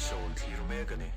Show in thlir mek a ni.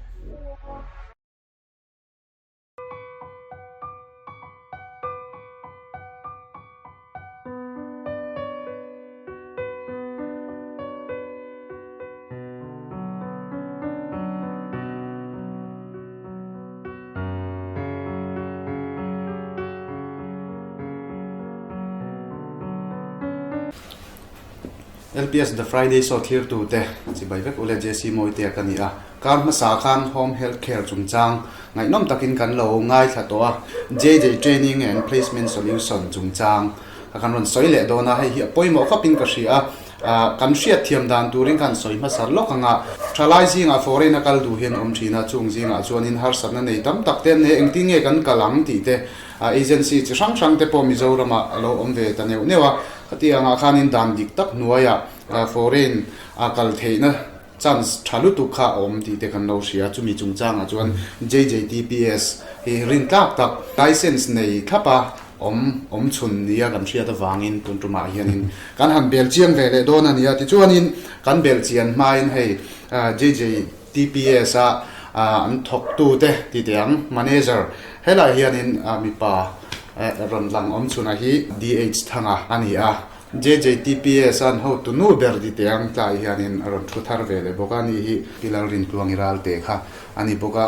LPS The Friday Show thlirtute chibai vek ule JC Mawitea ka ni a. Kar hmasa khan Home Health Care chungchang ngaihnawm takin kan lo ngaithla tawh a. JJ Training and Placement Solution chungchang ka kan rawn sawi leh dawn a, hei hi a pawimawh khawpin ka hria a. Kan hriat thiam dan turin kan sawi hmasa lawk ang a. Thalai zingah foreign a kal duh hian awm thin a, chung zingah chuanin harsatna nei tam tak te an nei a, engtin nge kan kal ang tih te agency chi hrang hrang te pawh Mizoramah a lo awm ve ta neuh neuh a. Khati angah khanin dan dik tak hnuaiah foreign a kal theihna chance tha lutuk kha a awm tih te kan lo hria. Chumi chungchangah chuan JJTPS hi rintlak tak license nei thlap a awm awm chhun nia kan hriat avangin tun tumah hianin kan han bel chiang ve leh dawn a nia. Tichuanin kan bel chian hmain hei JJTPS a an thawktute ti teh ang manager helaiah hianin mipa Rawn lang awm chhunah hi DH Thanga a ni a, JJTPS an hotu nu ber ti teh ang tlai hianin a rawn thu thar ve leh bawk a, ani hi Pi Lalrintluangi Ralte kha a ni bawk a,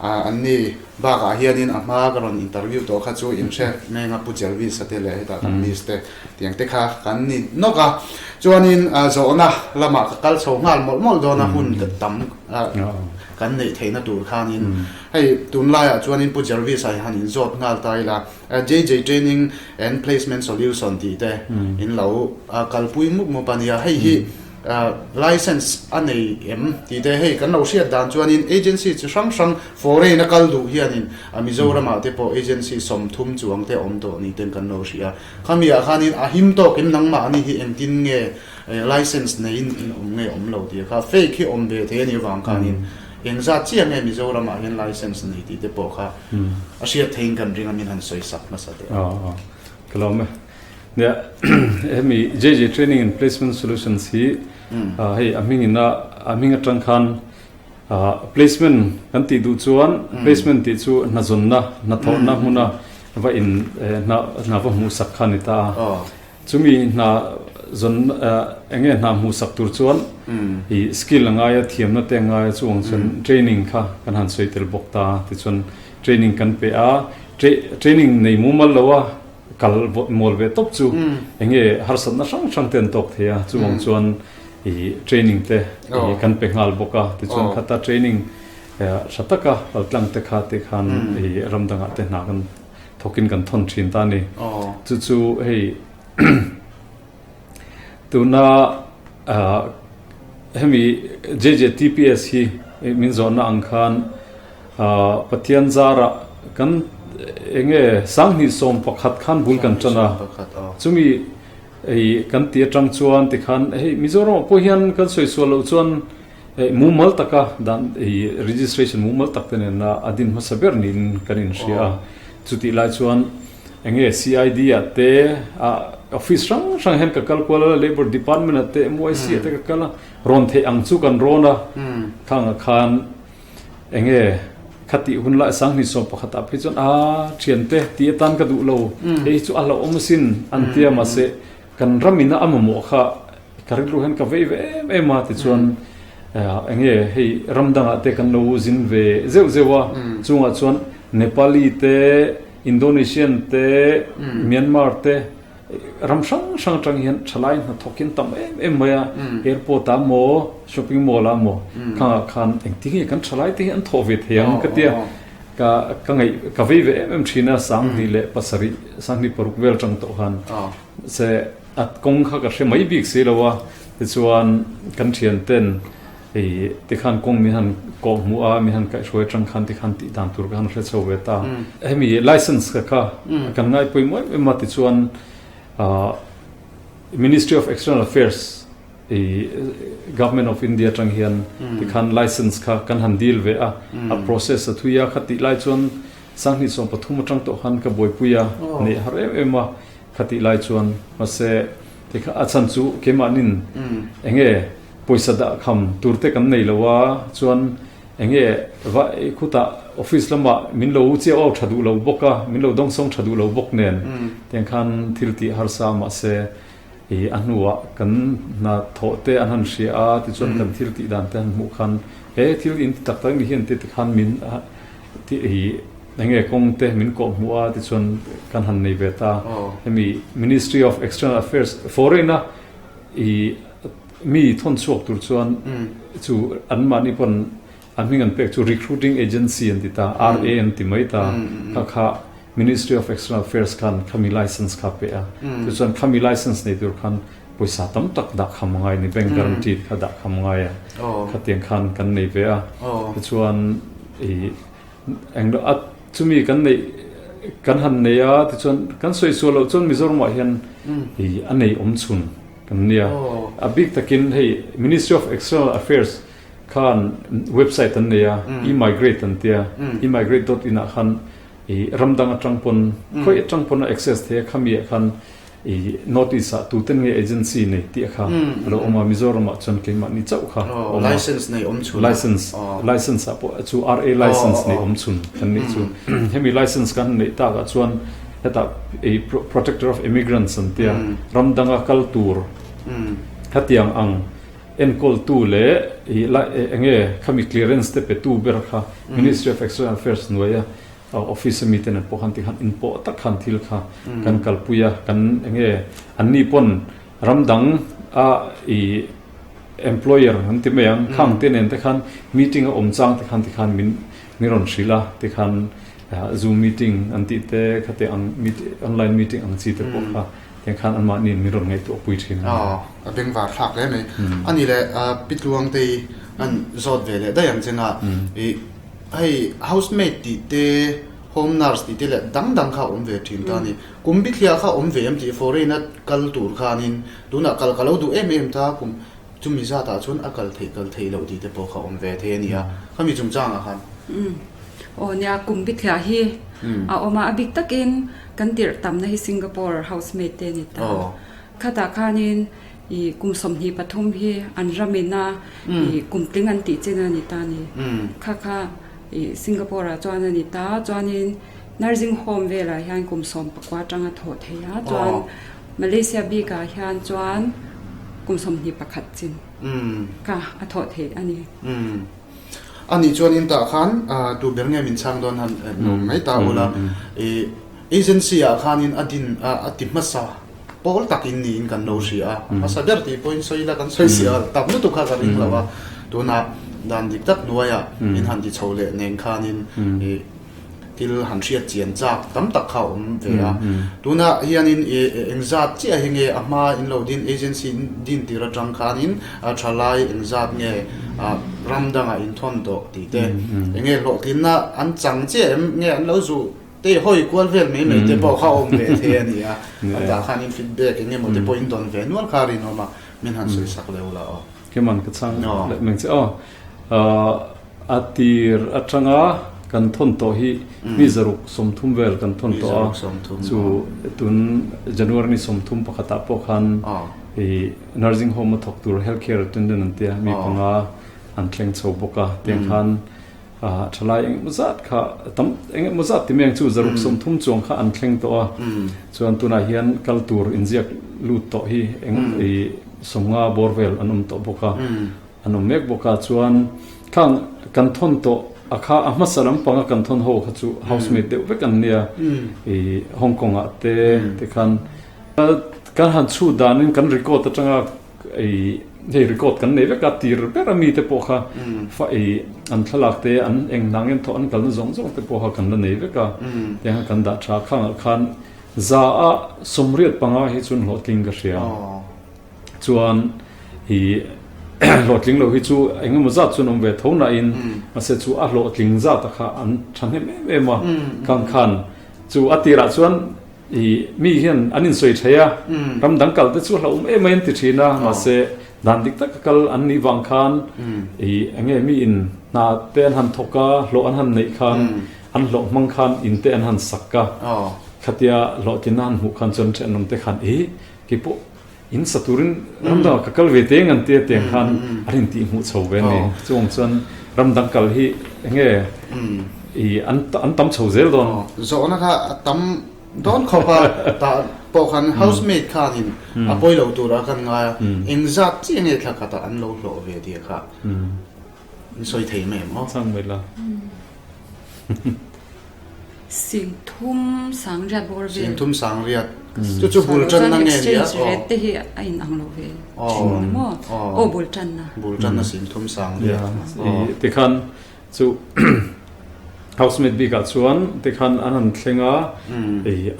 anni bakah hianin a hma ka rawn interview tawh kha chu inhre Menga Pu Jervis-a te leh hetah kan miss te tiang te kha kan ni nawk a, chuanin zawhna lamah ka kal chho nghal mawlh mawlh dawn a, hun tam kan neih theihna tur khanin. Hei tunlaiah chuanin Pu Jervis-a hi han inzawt nghal ta ila, JJ Training and Placement Solution tih te in lo kalpui mup mup a nia. Hei hi license a nei em tih te hei kan lo hriat dan chuanin agency chi hrang hrang foreign a kal duh hianin Mizoramah te pawh agency 30 chuang te awm tawh ni ten kan lo hria. Khamiah khanin a him tawkin nangmahni hi engtin nge license neiin in awm nge awm lo tih kha fake hi awm ve thei a nih avang khanin Engzat chiah nge Mizoramah hian license nei tih te pawh kha a hriat theiin kan ring a min han sawi sak hmasa teh a. Aw ka lawm e. Nia hemi JJ Training and Placement Solutions hi hei a hming in a a hming atang khan placement kan tih duh chuan placement tih chu hna zawnna hna thawhna hmuna va in hna hna va hmuh sak kha a ni ta a. Chumi hna zawn eng nge hna hmuhsak tur chuan i skill a ngai a, thiamna te a ngai a, chuang chuan training kha kan han sawi tel bawk ta a. Tichuan training kan pe a, training nei mumal lo a kal mual ve tawp chu eng nge harsatna hrang hrang te an tawk thei a, chuvang chuan i training te kan pe nghal bawk a. Tichuan khata training tha taka paltlang te kha te khan i ram dangah te hna kan thawkin kan thawn thin ta a ni. Chu chu hei tuna hemi JJTPS hi min zawhna ang khan Pathian zarah kan enge 2011 khan bul kan tan a, chumi hei kan ti atang chuan tikhan hei Mizoramah pawh hian kan sawi sual loh chuan Mumal taka dan i registration mumal tak te nena a din hmasa ber niin kan inhria a. Chutih lai chuan enge CID ah te a office hrang hrang hian ka kal kual a, Labour Department ah te MYC ah te ka kal a, rawn theih ang chu kan rawn a. Khangah khan enge khatih hun lai 2011 ah phei chuan a thiante tih atan ka duh lo, hei hi chu a hlauhawm asin an tia mahse kan ramina a mamawh kha Ka rilru hian ka vei ve em em a tichuan enge hei ram dangah te kan lo zin ve zeuh zeuh a chungah chuan Nepali te Indonesian te Myanmar te ram hrang hrang atang hian thalai hnathawk hian tam em em mai a airport ah maw shopping mall ah maw khangah khan engtin nge kan thalai te hi an thawh ve thei ang ka tia ka ka ngaih ka vei ve em em thin a 2007 2006 vel atang tawh khan se A kawng kha ka hre mai bik si lo a, tichuan kan thian ten hei tikhan kawng min han kawh hmuh a, min han kaihhruai atang khan tikhan tih dan tur ka han hre chho ve ta. Hemi license ka kha kan ngaihpawimawh em em a, tichuan Ministry of External Affairs i Government of India atang hian tikhan license kha kan han deal ve a, a process a thui a, kha tih lai chuan 2013 atang tawh khan ka buaipui a, neih har em em a. Khatih lai chuan mahse tikha a chhan chu keimahnin enge pawisa dah kham tur te kan nei lo a, chuan enge va khutah office lamah min lo chiah au tha duh lo bawk a, min lo dawngsawng tha duh lo bawk nen tiang khan thil tih harsa mahse i a hnuah kan hna thawh te an han hria a, tichuan kan thil tih dan te han hmuh khan he thil in ti tak tak ni hian ti tikhan min ti i enge kawng te min kawh hmuh a tichuan kan han nei ve ta. Hemi Ministry of External Affairs foreign a i mi thawn chhuak tur chuan chu anmahni pawn an hming an pek chu Recruiting Agency an ti ta, RA an ti mai ta kha kha Ministry of External Affairs khan khami license kha pe a, tichuan khami license nei tur khan pawisa tam tak dah kham a ngai a ni, bank guarantee kha dah kham a ngai a, khatiang khan kan nei ve a, tichuan i eng a chumi kan neih kan han nei a, tichuan kan sawi sual loh chuan Mizoramah hian i a nei awm chhun kan nia, a bik takin hei Ministry of External Affairs khan website an nei a, e-migrate an tia, e-migrate dot in ah khan I ram dang atang pawn khawi atang pawn a access thei a khami ah khan i North East ah tuten nge agency nei tih a kha a lo awm a Mizoram ah chuan keimah ni chauh kha a awm a. License nei awm chhun a. License license ah pawh chu RA license nei awm chhun kan nih chu. Hemi license kan neih tak ah chuan hetah i protector of immigrants an tia ram danga kal tur hetiang ang enkawltu leh i enge khami clearance te petu ber kha Ministry of External Affairs hnuaia office ami te nen pawh khan tikhan inpawh tak khan thil kha kan kalpui a, kan enge anni pawn ram dang a i employer an ti mai ang khang te nen te khan meeting a awm chang te khan tikhan min min rawn hrilh a tikhan zoom meeting an tih te khate ang online meeting ang chi te pawh kha Tiang khan anmahni in min rawn ngaihtuah pui thin a ni. Aw, a bengvar thlak hle mai. A nih leh Pi Tluangtei an zawt ve leh daih ang che nga, i hei housemaid tih te, home nurse tih te leh dang dang kha awm ve thin ta a ni. Kum bithliah kha awm ve em tih foreign a kal tur khanin tunah kal ka lo duh em em ta kum chumi zatah chuan a kal theih kal theih loh tih te pawh kha awm ve thei a ni a, khami chungchangah khan. Aw nia, kum bithliah hi a awm a, a bik takin Kan tirh tamna hi Singapore housemaid te a ni ta. Khatah khanin i kum 23 hi an ramin a i kum tling an tih chin a ni ta a ni. Kha kha i Singapore ah chuan a ni ta. Chuanin nursing home velah hian kum 19 atanga thawh thei a. Chuan Malaysia bikah hian chuan kum 21 chin kha a thawh theih a ni. A nih chuan in tah khan tu ber nge min chhang dawn han nuam mai ta ula i agency ah khanin a din a ti hmasa pawl takin niin kan lo hria a, a hmasa ber tih pawhin sawi ila kan sawi si a tam lutuk kha ka ring lo a, tunah dan dik tak hnuaiah in han ti chho leh nen khanin i Thil han hriat chian chak tam tak kha a awm ve a. Tunah hianin i engzat chiah hi nge a hma in lo din agency in din tir atang khanin thalai engzat nge ram dangah in thawn tawh tih te enge hlawhtlinna an chang chiah em nge an lo zuh te hawi kual vel mai mai te pawh kha a awm ve thei a ni a. A tah khanin feedback enge maw te pawh in dawn ve nual kha a rinawm a, min han sawi sak leh ula aw. Keman ka chang leh meng che aw. A tir atanga kan thawn tawh hi mi 130 vel kan thawn tawh a, chu tun January ni 30 pakhatah pawh khan i nursing home a thawk tur health care attendant an tia mi panga an thleng chho bawk a, tiang khan thalai engemaw zat kha tam engemaw zat ti mai ang chu 130 chuang kha an thleng tawh a, chuan tunah hian kal tur inziak lut tawh hi eng i 50 bawr vel an awm tawh bawk a. An awm mek bawk a, chuan khang kan thawn tawh a kha a hmasa lampang a kan thawn ho kha chu housemaid deuh vek an nia i Hong Kong ah te te khan kan han chhut danin kan record atanga i hei record kan nei vek a tir ber a mi te pawh kha fa i an thlalak te an eng hnang en thawh an kalna zawng zawng te pawh kha kan la nei vek a tiang khan kan dah tha khang ah khan za a 85 hi chuan hlawhtling ka hria. Chuan i hlawhtling lo hi chu eng emaw zat chuan awm ve tho nain mahse chu a hlawhtling zat a kha an thahnem em em a khang khan chu a tirah chuan i mi hian an insawi thei a ram dang kal te chu hlauhawm em mai an ti thin a mahse dan dik taka kal an nih vang khan i eng nge mi in hna te an han thawk a hlawh an han neih khan an hlawh hmang khan in te an han sak a khatia hlawhtlinna an hmuh khan chuan thenawm te khan i keipawh. In sa turin ramdangah ka kal ve te ngan tia tiang khan an intih hmuh chho ve a ni. Chuang chuan ramdang kal hi enge i an an tam chho zel dawn. Zawhna kha a tam dawn khawp a, tah pawh khan housemaid khanin a pawi lo turah kan ngai a, engzat chiah nge thla khatah an lo hlawh ve tia kha in sawi thei mai em aw? Chang mai la. Singthum sangriat bawr vel. Singthum sangriat. Chu chu bul tanna nge nia? Exchange rate te hi a in ang lo ve thin ni maw? Aw bul tanna. Bul tanna singthum sangriat. Tikhan chu housemaid bikah chuan tikhan an han thleng a,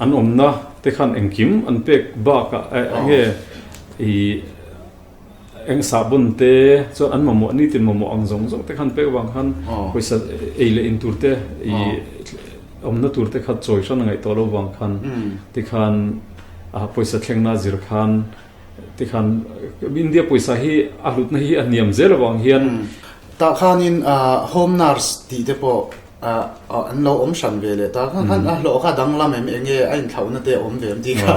an awmna te khan engkim an pek bakah enge i Eng sahbawn te chuan an mamawh nitin mamawh ang zawng zawng te khan pek vang khan pawisa ei leh in tur te i awmna tur te kha chawi hran a ngaih tawh lo vang khan tikhan pawisa thlengna zir khan tikhan India pawisa hi a hlutna hi a hniam zel avang hian Tah khanin home nurse tih te pawh an lo awm hran ve leh ta khan a hlawh kha danglam em enge a inthlauhna te a awm ve em tih kha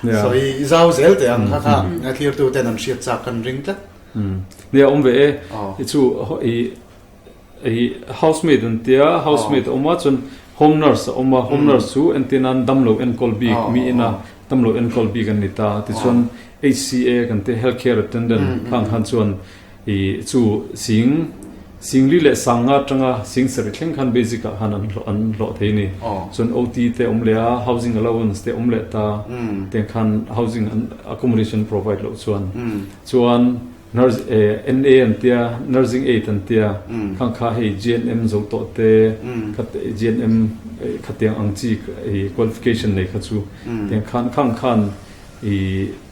Sawi zau zel teh ang kha kha a thlirtu ten an hriat chak kan ring tlat. Nia awm ve e. I chu i i housemaid an tia housemaid a awm a chuan home nurse a awm a home nurse chu entir nan damlo enkawl bik mi ina damlo enkawl bik an ni ta tichuan HCA kan tia health care attendant khang khan chuan I chu sing singli leh sanga atanga sing sarih thleng khan basic ah khan an hlawh an hlawh thei a ni. Chuan OT te awm leh a, housing allowance te awm leh ta tiang khan housing an accommodation provide loh chuan. Chuan nurse NA an tia nursing aid an tia khang kha hei GNM zo tawh te kha GNM khatiang ang chi qualification nei kha chu tiang khan khang khan i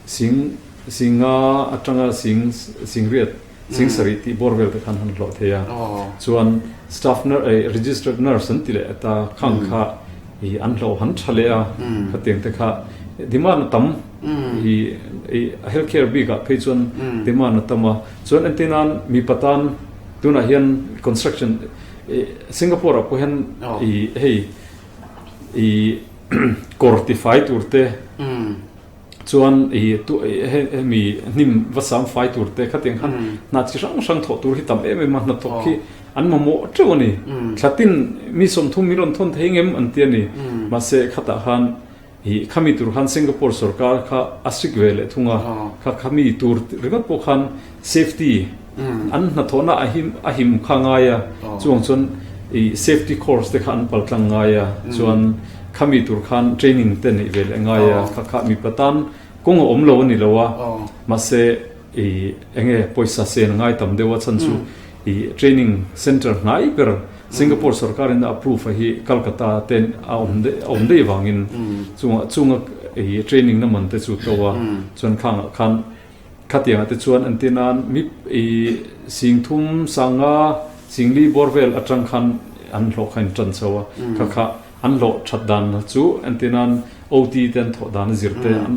Sing singa atanga sing singriat sing sarih tih bawr vel te khan han hlawh thei a. Chuan staff nurse registered nurse an ti leh ta khang kha i an hlawh han tha leh a khatiang te kha demand a tam i i health care bik ah phei chuan demand a tam a. Chuan entir nan mipa tan tunah hian construction Singapore ah pawh hian i hei i kawr tifai tur te Chuan i hemi hnim va sam fai tur te khatiang khan hna chi hrang hrang thawh tur hi tam em em a, hnathawk hi an mamawh teuh a ni. Thlatin mi 30 mi rawn thawn thei ngem an ti a ni. Mahse khatah khan i khami tur khan Singapore sorkar kha a strict ve leh thung a, kha khami tur ringawt pawh khan safety an hnathawhna a him a him kha ngai a, chuang chuan i safety course te kha an pal tlang ngai a, chuan khami tur khan training te neih ve leh ngai a, kha kha mipa tan kawng a awm lo a ni lo a, mahse i enge pawisa sen a ngai tam deuh a chhan chu i training center hnai ber Singapore sorkar in a approve a hi Calcutta ten a awm a awm daih vangin chungah chunga i training na man te chu to a, chuan khangah khan Khatiangah te chuan an ti nan mi i 3000 sanga 4000 bawr vel atang khan an hlawh kha in tan chho a, kha kha an hlawh that dan chu an ti nan OT te an thawh dan a zir te an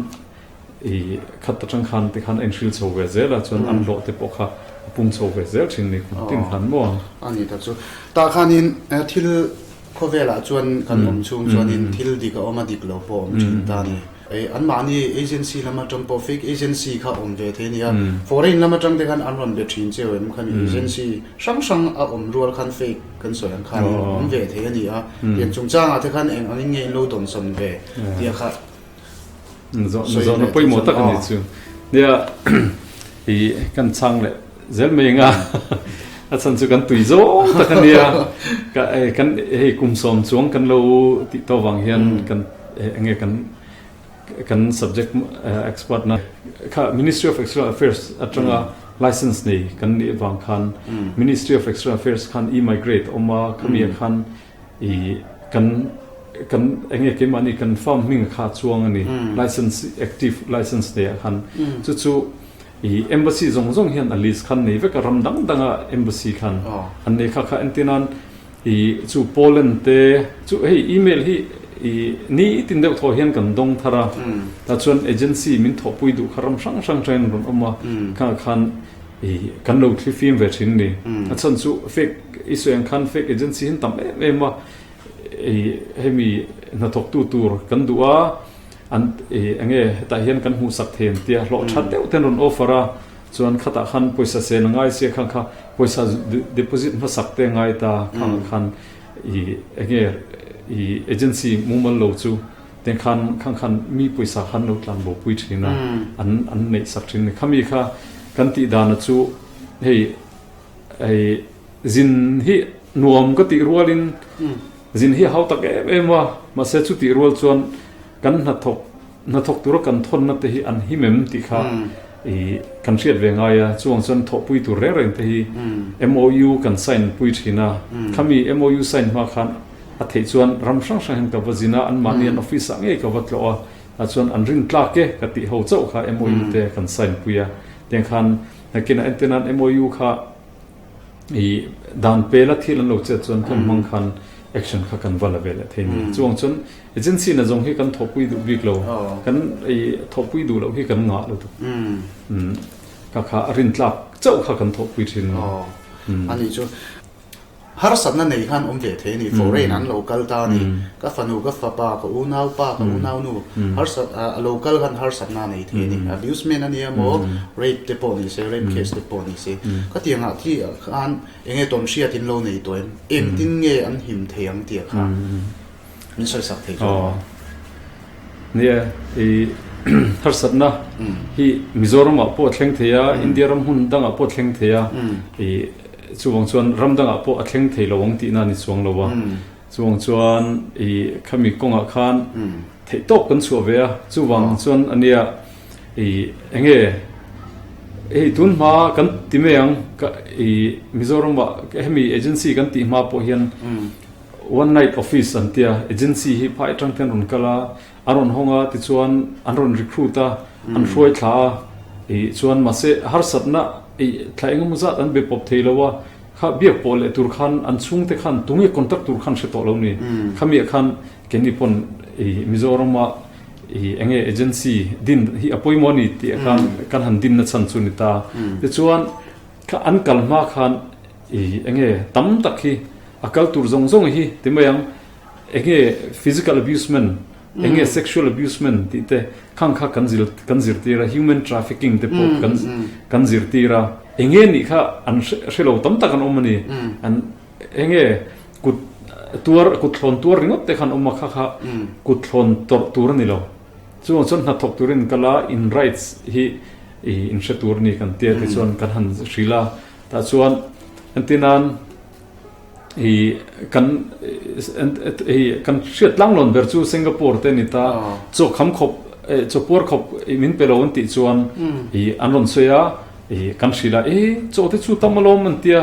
i khat atang khan te khan a inhril chho ve zel a chuan an hlawh te pawh kha a pung chho ve zel thin ni kum tin khan maw. A ni ta chu. Tah khanin thil khawvelah chuan kan awm chhung chuanin thil dik a awm a dik lo pawh a awm thin ta a ni. Anmahni agency lam atang pawh fake agency kha awm ve thei a nia. Foreign lam atang te khan an rawn be thin cheu em khami agency hrang hrang a awm rual khan fake kan sawi ang khan awm ve thei a ni a. Tiang chungchangah te khan eng angin nge in lo dawnsawn ve tia kha sawi leh pawimawh tak a ni chu. Nia i kan chhang leh zel mai anga a chhan chu kan tui zawng tak a nia. Kan hei kum 10 chuang kan lo tih tawh vang hian kan Enge kan kan subject expert na kha Ministry of External Affairs atanga license nei kan nih avang khan Ministry of External Affairs khan e-migrate awm a khami ah khan i kan kan enge keimahni kan firm hming kha chuang a ni license active license nei ah khan chu chu i embassy zawng zawng hian a list khan nei vek a ram dang danga embassy khan an nei kha kha entir nan I chu Poland te chu hei email hi i ni tin deuh thaw hian kan dawng thar a, tah chuan agency min thawhpui duh kha ram hrang hrang atangin rawn awm a, khangah khan i kan lo thli fim ve thin ni. A chhan chu fake i sawi ang khan fake agency hi an tam em em a, i hemi hnathawktu tur kan duh a. An eng nge hetah hian kan hmuhsak thei ang tia hlawh that deuh ten rawn offer a, chuan khatah khan pawisa sen a ngai sia khang kha pawisa deposit hmasak te a ngai ta khang ah khan i eng nge i agency mumal lo chu te khan khang khan mi pawisa khan lo tlan bo pui thin a, an an neih sak thin a ni. Khami kha kan tih dan a chu hei hei zin hi nuam ka tih rualin Zin hi a hau tak em em a, mahse chutih rual chuan kan hnathawk hnathawk tura kan thawnna te hi an him em tih kha i kan hriat ve ngai a, chuang chuan thawhpui tur reng reng te hi MOU kan sign pui thin a, khami MOU sign hma khan a theih chuan ram hrang hrang hian ka va zin a, anmahni an office ah ngei ka va tlawh a, tah chuan an rin tlak e ka tih ho chauh kha MOU te kan sign pui a, tiang khan nakinah entirnan MOU kha I dan pela thil an lo chet chuan kan hmang khan action kha kan va la ve leh thei ni. Chuang chuan agency na zawng hi kan thawhpui duh bik lo. Kan i thawhpui duh loh hi kan ngah lutuk. Kha kha a rintlak chauh kha kan thawhpui thin. Ani chu harsatna nei khan awm ve thei a ni. Foreign an lo kal ta a ni. Ka fanu, ka fapa, ka unaupa, ka unaunu harsat a lo kal khan harsatna a nei thei a ni. Abusement a nia maw, rape te pawh ni se, rape case te pawh ni se. Khatiangah khi khan eng nge tawn hriat in lo nei tawh em? Engtin nge an him thei ang tih kha min sawi sak thei chuan. Nia, i harsatna hi Mizoramah pawh a thleng thei a, India ram hmun dangah pawh a thleng thei a, i chuvang chuan ram dangah pawh a thleng thei lo ang tihna a ni chuang lo a. Chuvang chuan i khami kawngah khan theihtawp kan chhuah ve a, chuvang chuan ania i enge hei tun hma kan ti mai ang ka i Mizoram ah hemi agency kan tih hma pawh hian one night office an tia agency hi phai atang te an rawn kal a an rawn hawng a tichuan an rawn recruit a an hruai thla a i chuan mahse harsatna i thla engemaw zat an be pawp thei lo a kha biak pawh leh tur khan an chhungte khan tunge contact tur khan hre tawh lo ni khamiah khan keini pawn i Mizoram ah I enge agency din hi a pawimawh a ni tih khan kan han dinna chhan chu ni ta. Tichuan kha an kal hma khan i enge tam tak hi a kal tur zawng zawng hi ti mai ang enge physical abusement enge sexual abusement tih te khang kha kan zir kan zirtir a human trafficking te pawh kan kan zirtir a enge nih kha an hre lo tam tak an awm a ni an Enge kut tuar kut thlawn tuar ringawt te khan awm a kha kha kut thlawn tawrh tur a ni lo. Chuvang chuan hnathawk turin kal a in rights hi i in hre tur a ni kan tia tichuan kan han hrilh a. Tah chuan entirnan i kan hei kan hriat tlanglawn ber chu Singapore te a ni ta chaw kham khawp chaw puar khawp min pe lo an tih chuan i an rawn sawi a. I kan hrilh a, e chaw te chu tam alawm an tia,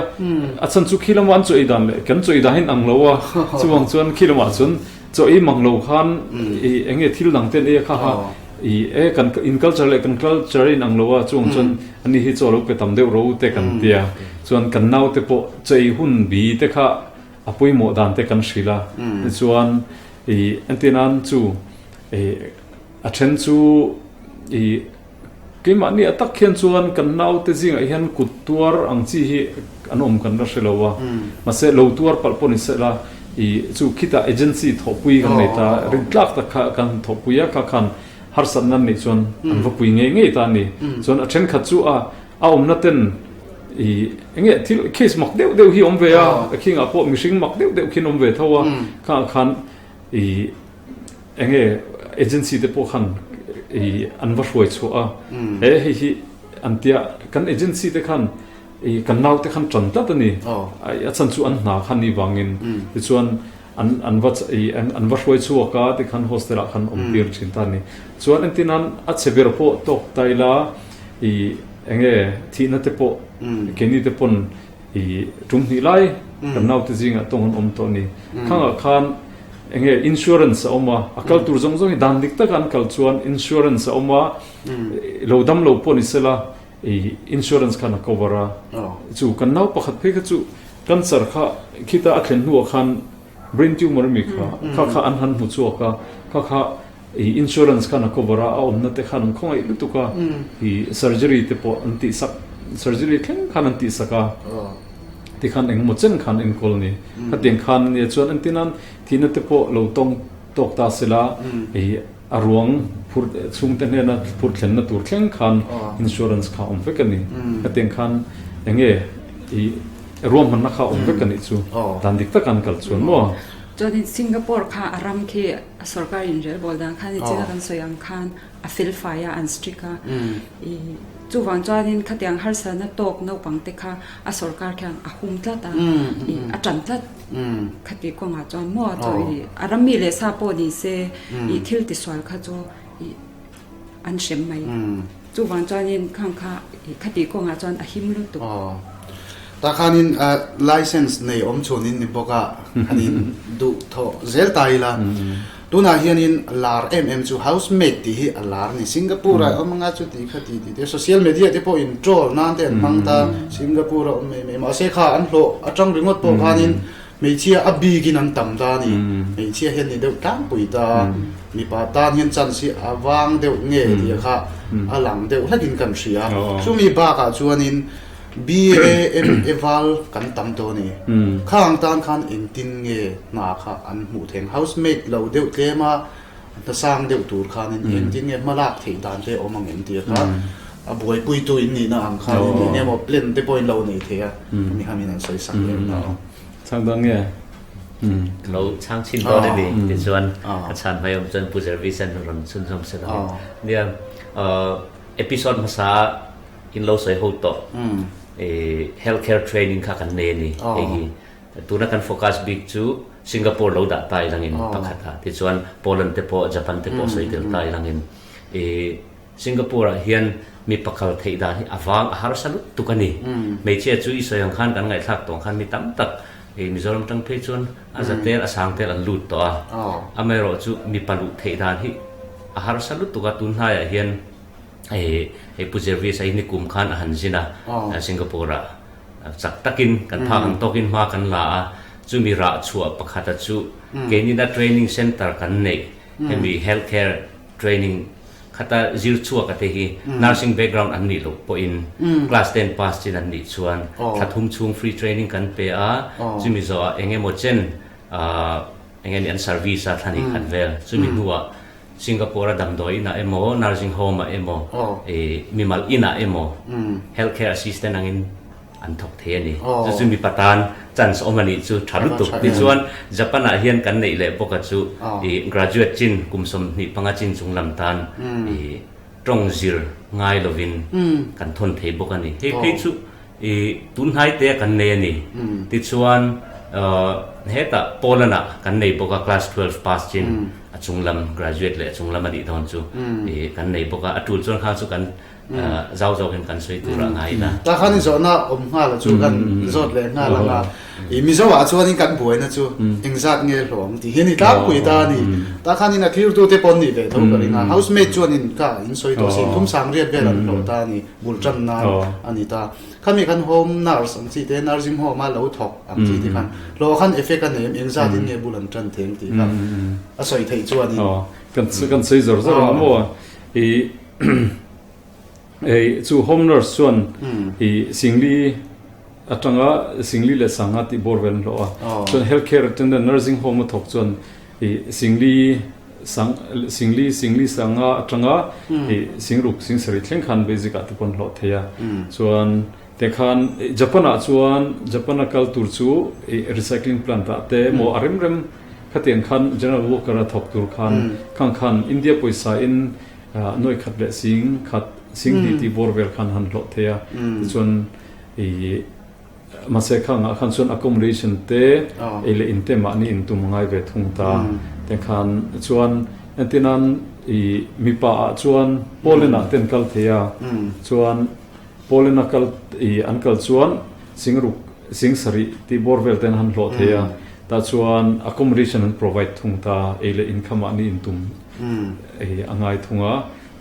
a chhan chu khi lamah an chaw ei dan leh kan chaw ei dan hi an ang lo a, chuvang chuan khi lamah chuan chaw ei mang lo khan i eng nge thil dang te an ei a kha kha i e kan in culture leh kan culture a inang lo a, chuvang chuan ani hi chaw lo pe tam deuh ro te kan tia, chuan kan naute pawh chaw ei hun bi te kha a pawimawh dan te kan hrilh a, tichuan i entirnan chu i a then chu i. Keimahni a tak hian chuan kan naute zingah hian kut tuar ang chi hi an awm kan la hre lo a, mahse lo tuar palh pawh ni se la i chu khitah agency thawhpui kan nei ta, rintlak tak kha kan thawhpui a, kha khan harsatna an neih chuan an va pui ngei ngei ta a ni. Chuan a thenkhat chu a a awmna ten i eng nge thil case mak deuh deuh hi awm ve a, khingah pawh mihring mak deuh deuh khian awm ve tho a, khangah khan i Enge agency te pawh khan i an va hruai chhuah a, he hei hi an tia kan agency te khan i kan nau te khan tan tlat a ni, a chhan chu an hna khan ni vangin tichuan an an va i an va hruai chhuak a tikhan hostel ah khan awm tir thin ta a ni. Chuan entirnan a chhe ber pawh tawk ta ila i enge thihna te pawh keini te pawn I tum hnih lai kan naute zingah tawng an awm tawh a ni. Khangah khan eng nge insurance a awm a, a kal tur zawng zawng hi dan dik taka an kal chuan insurance a awm a, lo dam lo pawh ni sela i insurance khan a cover a. Chu kan nau pakhat phei kha chu cancer kha khita a thlen hnuah khan brain tumor ami kha kha kha an han hmu chhuak a, kha kha I insurance khan a cover a, a awmna te khan an khawngaih lutuk a, i surgery te pawh an tih sak, surgery thleng khan an tih sak a, tikhan engemaw chen khan enkawl a ni. Khatiang khan ania chuan entin an thihna te pawh lo tawng tawk ta sela, i A ruang phur chhungte hnena phur thlenna tur thleng khan insurance kha awm vek a ni. Hetiang khan enge i ruahmanna kha awm vek a nih chu dan dik taka an kal chuan maw? Chuanin Singapore kha a ram khi a sorkar inrelbawl dan khan nichina kan sawi ang khan a felfai a, an strict a. I chuvang chuanin khatiang harsatna tawk naupang te kha a sorkar khian a hum tlat a, i a tan tlat. Khati kawngah chuan maw chu i a ram mi leh sa pawh ni se i thil tisual kha chu i an hrem mai. Chuvang chuanin khang kha i khati kawngah chuan a him lutuk. Aw. Tah khanin license nei awm chhunin ni bawk a, khanin duh thawh zel ta ila. Tunah hianin lar em em chu house maid tih hi a lar a ni. Singapore ah awm anga chuti kha ti tih te social media te pawhin troll nan te an hmang ta Singapore a awm mai mai. Mahse kha an hlawh atang ringawt pawh khanin hmeichhia a bikin an tam ta a ni. Hmeichhia hian ni deuh tlangpui ta a, mipa tan hian chance hi a vang deuh nge tih kha a lang deuh hlekin kan hria. Chumi bakah chuanin BAMA val kan tam tawh a ni. Khang tan khan engtin nge hna kha an hmuh theng? Housemaid lo deuh tlem a, hna sang deuh tur khanin engtin nge hma lak theih dan te awm ang em tih kha a buaipuitu in nihna ang khanin eng emaw plan te pawhin lo nei thei a, mi kha min an sawi sak leh ta aw. Chhang dawn nge? Ka lo chhang chhin dawn a ni. Tichuan ka chhan hmai awm chuan Pu Jervis-a'n rawn chhunzawm se lo. Nia, episode hmasa In lo sawi ho tawh i health care training kha kan nei a ni hei hi. Tuna kan focus bik chu Singapore lo dah ta ilangin pakhat ah tichuan Poland te pawh Japan te pawh sawi tel ta ilangin i Singapore ah hian mi pakal theih dan hi a vang a harsa lutuk a ni. Hmeichhia chu i sawi ang khan kan ngaihthlak tawh ang khan mi tam tak i Mizoram tang phei chuan a za tel a sang tel an lut tawh a. Amaherawhchu mipa luh theih dan hi a harsa lutuk a tun hnaiah hian Hei hei Pu Jervis a hi nikum khan a han zin a, Singapore ah chak takin kan phak ang tawkin hma kan la a, chumi rah chhuah pakhata chu keinina training center kan neih hemi health care training khata zir chhuak a te hi nursing background an nih loh pawhin class ten pass chin an nih chuan thla thum chhung free training kan pe a, chumi zawhah eng emaw chen eng nge ni an service a thla hnih khat vel chumi hnuah Singapore a damdawi inah emaw, nursing home ah emaw, ih mimal inah emaw health care assistant angin an thawk thei a ni. Chu chu mipa tan chance awm a nih chu tha lutuk. Tichuan Japan ah hian kan neih leh bawk a chu ih graduate chin kum 25 chin chung lam tan ih tawng zir ngai lovin kan thawn thei bawk a ni. Hei phei chu I tun hnai te kan nei a ni. Tichuan hetah Poland ah kan nei bawk a class 12 pass chin a chung lam graduate leh a chung lam a nih dawn chu i kan nei bawk a, a tul chuan kha chu kan zau zawk in kan sawi tur ah ngai ila. Tah khan i zawhna awm nghal a chu kan zawt leh nghal ang a, i Mizo ah chuan in kan buaina chu engzat nge hlawm tih hian i tlangpui ta a ni. Tah khan in a clear tu te pawh an nih ve tho ka ring a, housemaid chuan in ka in sawi tawh si thum sang riat vel an hlawh ta a ni. Bul tan nan a ni ta. Khami khan home nurse ang chi te, nursing home a lo thawk ang chi te khan hlawh khan effect a nei em, engzat in nge bul an tan thei ang tih kha a sawi theih chuan in. Kan kan sawi zawr zawr ang maw? I hei chu home nurse chuan i Singli atanga Singli leh Sangha tih bawr vel an hlawh a. Chuan health care attendant nursing home a thawk chuan I Singli sang Singli Singli sanga atanga i Singruk Singsarih thleng khan basic ah te pawh an hlawh thei a. Chuan te khan Japan ah chuan Japan a kal tur chu i recycling plant ah te emaw a rem rem khatiang khan general worker a thawk tur khan khang khan India pawisa in nuai khat leh sing khat sing hnih tih bawr vel khan han hlawh thei a. Tichuan i Mahse khangah khan chuan accommodation te ei leh in te mahni in tum a ngai ve thung ta. Tiang khan chuan entirnan i mipa ah chuan Poland ah te an kal thei a, chuan Poland a kal i an kal chuan singruk sing sarih tih bawr vel te an han hlawh thei a, tah chuan accommodation an provide thung ta, ei leh in kha mahni in tum ei a ngai thung a,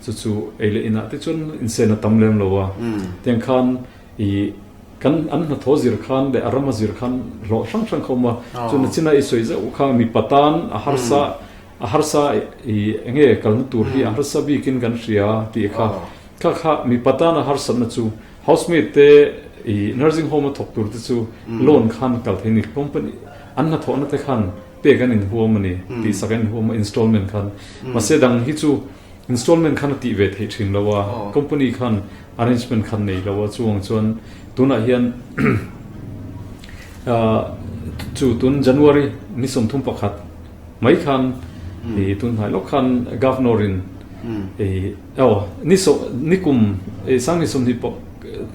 chu chu ei leh inah te chuan insen a tam lem lo a, tiang khan I kan an hnathawh zir khan leh a rama zir khan hlawh hrang hrang kha awm a, chuan a china i sawi zauh kha mipa tan a harsa a harsa i enge kalna tur hi a harsa bikin kan hria tih kha kha kha mipa tan a harsatna chu housemaid te i nursing home a thawk tur te chu loan khan kal thei a ni company an hnathawhna te khan. pek an inhuam a ni tihsak an inhuam a installment khan. Mahse dang hi chu installment khan a tih ve theih thin lo a, company khan arrangement khan nei lo a, chuang chuan tunah hian chu tun January ni 31 mai khan i tun hnai lawk khan Governor in i aw ni sawm ni kum i sangni 20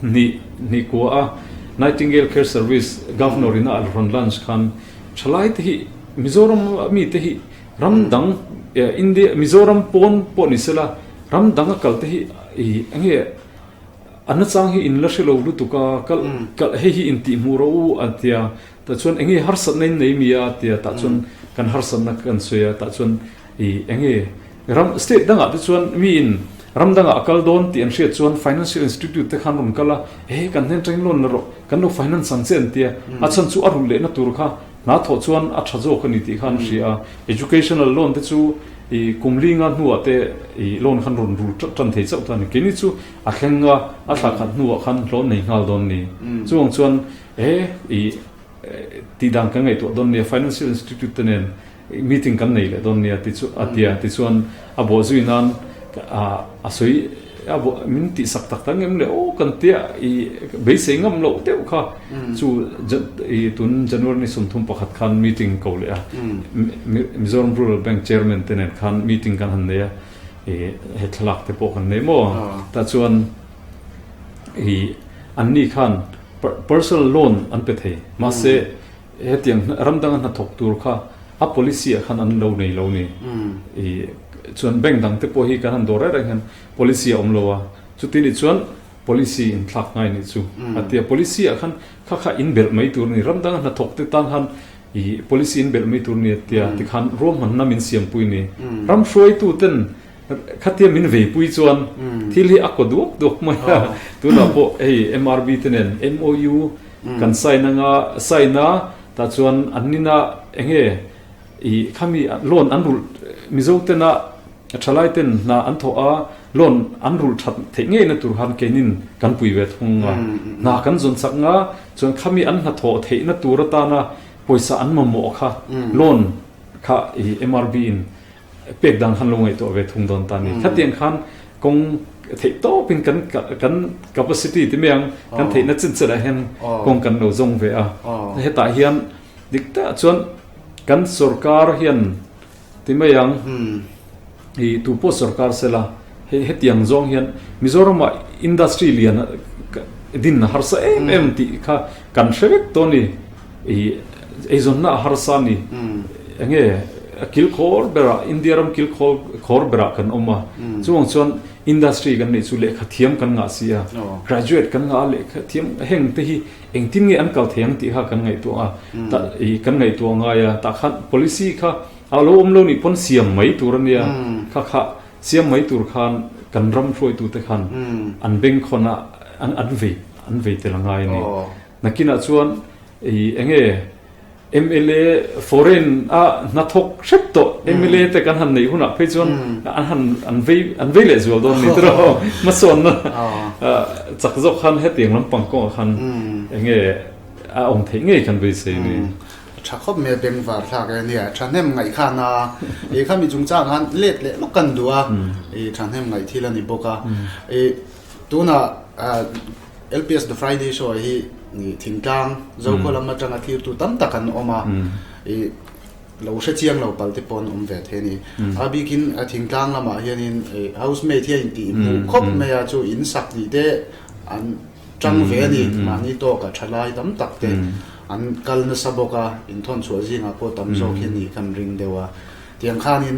hnih hnih kua a Nightingale Care Service Governor in a rawn launch khan thalai te hi Mizoram a mi te hi ram dang India Mizoram pawn pawh ni sela ram dang a kal te hi i enge a nachang hi in la hre lo lutuk a kal kal hei hi in tih hmuh rawh u a tia Tah chuan enge harsatna in nei mi a tia tah chuan kan harsatna kan sawi a tah chuan i enge ram state dangah te chuan mi in ram dangah a kal dawn tih an hriat chuan financial institute te khan rawn kal a he kan hnen atangin loan la rawh kan lo finance ang che an tia a chhan chu a rulh lehna tur kha hna thawh chuan a tha zawk a ni tih kha an hria a educational loan te chu i kum linga hnuah te i loan khan rawn rul tan thei chauh ta a ni keini chu a thleng a a thla khat hnuah khan hlawh nei nghal dawn ni chuvang chuan He i tih dan kan ngaihtuah dawn nia, Financial Institute te nen meeting kan nei leh dawn nia ti chu a tia tichuan a bawh zui nan a sawi a bawh min tih sak tak tak ngem le aw kan tia i beisei ngam loh deuh kha chu i tun January ni 31 khan meeting ko leh a Mizoram Rural Bank Chairman te nen khan meeting kan han nei a i he thlalak te pawh kan nei maw tah chuan i anni khan Personal loan an pe thei. Mahse, hetiang ram danga hnathawk tur kha a policy ah khan an lo nei lo ni. I chuan bank dang te pawh hi kan han dawr reng reng hian policy a awm lo a. Chuti nih chuan policy in thlak ngai nih chu. A tia policy ah khan kha kha in belh mai tur a ni. Ram danga hnathawk te tan khan i policy in belh mai tur a ni a tia tikhan ruahmanna min siampui ni. Ram hruaitu ten Khatia min veipui chuan thil hi a kaw duak duak mai a, tunah pawh hei MRB te nen MOU kan sign anga sign a, tah chuan an nina enge i khami loan an rulh Mizo tena thalai ten hna an thawh a loan an rulh that theih ngei na tur khan keinin kan pui ve thung a, hna kan zawn chak nga chuan khami an hnathawh theih na tur atana pawisa an mamawh kha loan kha i MRB in Pek dan khan lo ngaihtuah ve thung dawn ta ni. Khatiang khan kawng theih tawpin kan kan capacity ti mai ang, kan theihna chin chin ah hian kawng kan lo zawng ve a. Hetah hian dik takah chuan kan sorkar hian ti mai ang, i tu pawh sorkar sela hei hetiang zawng hian Mizoram ah industry lian din a harsa em em tih kha kan hre vek tawh a ni. I eizawnna a harsa a ni. Enge a kilkhawr berah India ram kilkhawl khawr berah kan awm a. Chuvang chuan industry kan neih chu lehkha thiam kan ngah si a. Graduate kan ngah a lehkha thiam heng te hi engtin nge an kal thei ang tih kha kan ngaihtuah a. Tah i kan ngaihtuah ngai a. Tah khan policy kha a lo awm lo nih pawn siam mai tur a nia. Kha kha siam mai tur khan kan ram hruaitute khan an bengkhawn a an vei an vei tel a ngai a ni. Nakinah chuan i enge mla foreign a hnathawk hrep tawh mla te kan han neih hunah phei chuan an han an vei an vei leh zual dawn ni tiraw hmasawnna chak zawk khan hetiang lampang kawngah khan enge a awm theih ngei kan beisei ni. A tha khawp mai a bengvar thlak e nia thahnem ngaih khan a i khami chungchang khan let leh lawk kan duh a i thahnem ngaih thil a ni bawk a i tunah LPS The Friday Show ah hi thingtlang Zokhaw lam atanga thirtu tam tak an awm a, i lo hre chiang lo pal te pawh an awm ve thei a ni. A bikin thingtlang lamah hianin housemaid hian intih hmuh khawp mai a, chu in sak tih te an tang ve a ni. Mahni tawkah thalai tam tak te an kal nasa bawk a, inthawn chhuah zingah pawh tam zawk hi a nih kan ring deuh a. Tiang khanin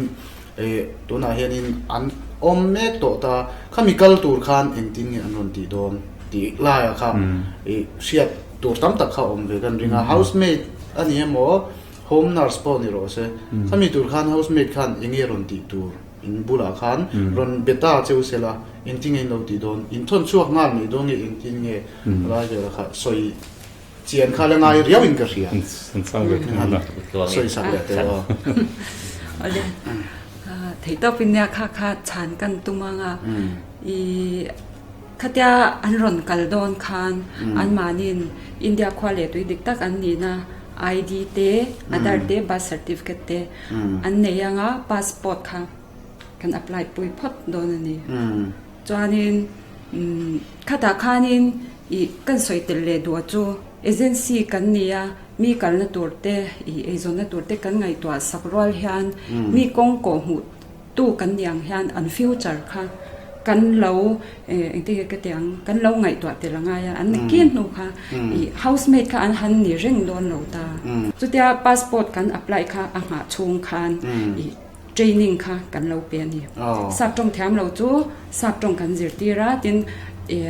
Eh, tunah hianin an awm mek tawh ta, khami kal tur khan engtin nge an rawn tih dawn tih laiah kha i hriat tur tam tak kha awm ve kan ring a. Housemaid a ni emaw, home nurse pawh ni rawh se, khami tur khan housemaid khan eng nge rawn tih tur in bulah khan rawn be ta cheu se la, engtin nge in lo tih dawn, in thawn chhuak nghal mai dawn nge engtin nge lai velah kha sawi Chian kha la ngai riau in ka hria. An chang ve thung la. Sawi sak leh teh aw. Awle. Thei tawp in nia kha kha chhan kan tum anga i khatia an rawn kal dawn khan an mahnin India khua leh tui dik tak an nihna. ID te, Aadhaar te, Birth Certificate te an nei anga passport kha kan apply pui phawt dawn a ni. Chuanin khatah khanin ih kan sawi tel leh duh chu agency kan ni a, mi kalna tur te ih eizawnna tur te kan ngaihtuah sak rual hian mi kawng kawh hmuh tu kan ni ang hian an future kha kan lo engtin nge ka ti ang kan lo ngaihtuah tel a ngai a, an kin hnu kha ih housemaid kha an han ni reng dawn lo ta. Chutia passport kan apply kha a nghah chhung khan ih training kha kan lo pe a ni. Sap tawng thiam lo chu sap tawng kan zirtir a, tin ih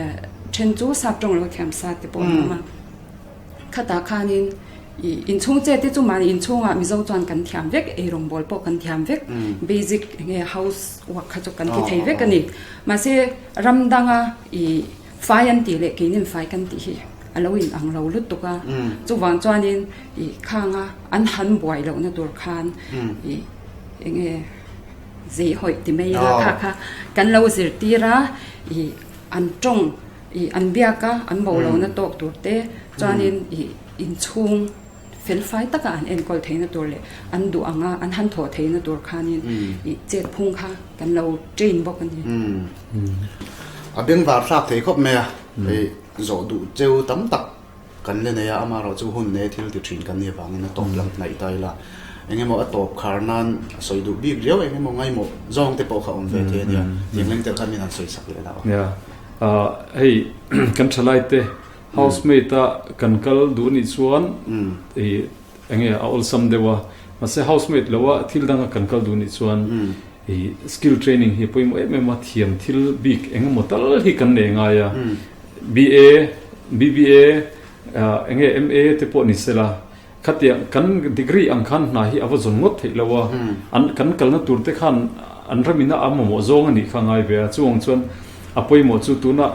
then chu sap tawng lo thiam sa te pawh an awm a. Khatah khanin ih inchhung che te chu mahni inchhungah Mizo chuan kan thiam vek, eirawngbawl pawh kan thiam vek, basic eng nge house work kha chu kan ti thei vek a ni. Mahse ram danga ih fai an tih leh keinin fai kan tih hi a lo in ang lo lutuk a, chuvang chuanin ih khanga an han buai lohna tur khan ih eng nge zei hawih ti mai ila kha kha kan lo zirtir a, ih an tawng Ih an biak a, an bo lohna tawk tur te chuanin ih inchhung fel fai taka an enkawl theihna tur leh an duh anga an han thawh theihna tur khanin ih chet phung kha kan lo train bawk a ni. A bengvar thlak thei khawp mai a, ih zawh duh cheu tam tak Kan la nei a, amaherawhchu hun nei thil ti thin kan nih avangin a tawp lam hnaih ta ila. Eng emaw a tawp khar nan a sawi duh bik riau eng emaw ngaimawh zawng te pawh kha awm ve thei a nia. Tiang leng tel khan min han sawi sak leh la aw. Nia, hei kan thalai te housemate a kan kal duh nih chuan ih eng nge a awlsam deuh a, mahse housemate lo a thil danga kan kal duh nih chuan ih skill training hi pawimawh em em a, thiam thil bik eng emaw tal hi kan nei ngai a. BA, BBA, eng nge MA te pawh ni sela, khatiang kan degree ang khan hna hi a va zawn ngawt theih lo a, an kan kalna tur te khan an ramina a mamawh zawng a nih kha ngai ve a, chuang chuan a pawimawh chu tuna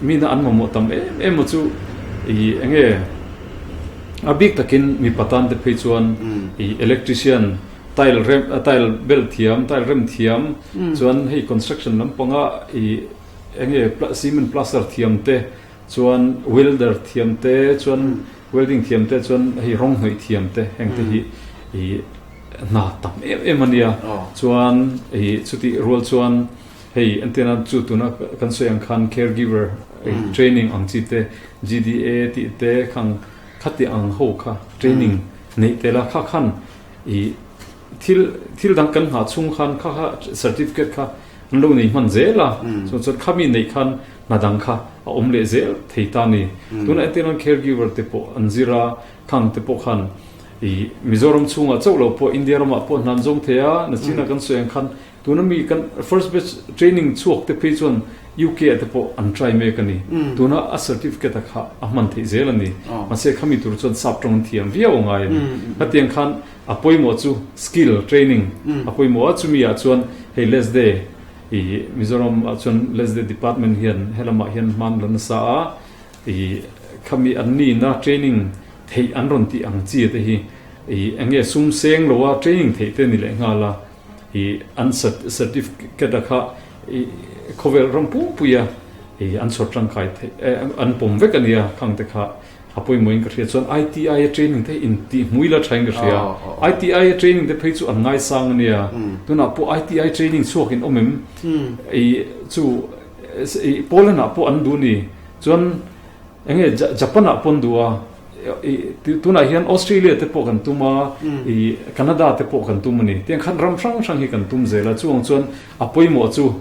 mina an mamawh tam em em chu ih eng nge a bik takin mipa tan te phei chuan ih electrician tile rem tile bel thiam tile rem thiam chuan hei construction lampanga ih Eng nge cement plaster thiam te chuan welder thiam te chuan welding thiam te chuan hei rawng hnawih thiam te heng te hi ih hna tam em em a nia chuan ih chutih rual chuan hei entirna chu tuna kan sawi ang khan care giver training ang chi te GDA tih te khang khati ang ho kha training neih tel a kha khan ih thil thil dang kan nghah chhung khan kha kha certificate kha An lo nei hman zel a, chuan chuan khami neih khan hna dang kha a awm leh zel thei ta a ni. Tunah entir nan caregiver te pawh an zir a, khang te pawh khan ih Mizoram chhungah chauh lo pawh India ramah pawh hna an zawng thei a, nachina kan sawi ang khan tuna mi kan first batch training chhuak te phei chuan UK ah te pawh an try mek a ni. Tuna a certificate a kha a hman theih zel a ni. Mahse khami tur chuan sap tawng an thiam viau a ngai a ni. Khatiang khan A pawimawh chu skill training a pawimawh a, chumi ah chuan hei LESDE ih Mizoram ah chuan LESDE department hian helamah hian hman la nasa a, ih khami an nihna training theih an rawn tih ang chi te hi ih eng nge sum seng lo a training theih te ni leh nghal a, ih an certificate a kha ih khawvel ram pumpui a ih an chhawr tangkai theih an pawm vek a nia khang te kha. A pawimawhin ka hria chuan ITI a training te in tih hmui la thain ka hria. ITI a training te phei chu an ngaisang a nia. Tunah pawh ITI training chhuak in awm em? I chu i Poland ah pawh an duh ni. Chuan eng nge Japan ah pawh an duh a. I tunah hian Australia te pawh kan tum a, i Canada te pawh kan tum a ni. Tiang khan ram hrang hrang hi kan tum zel a. Chuang chuan a pawimawh chu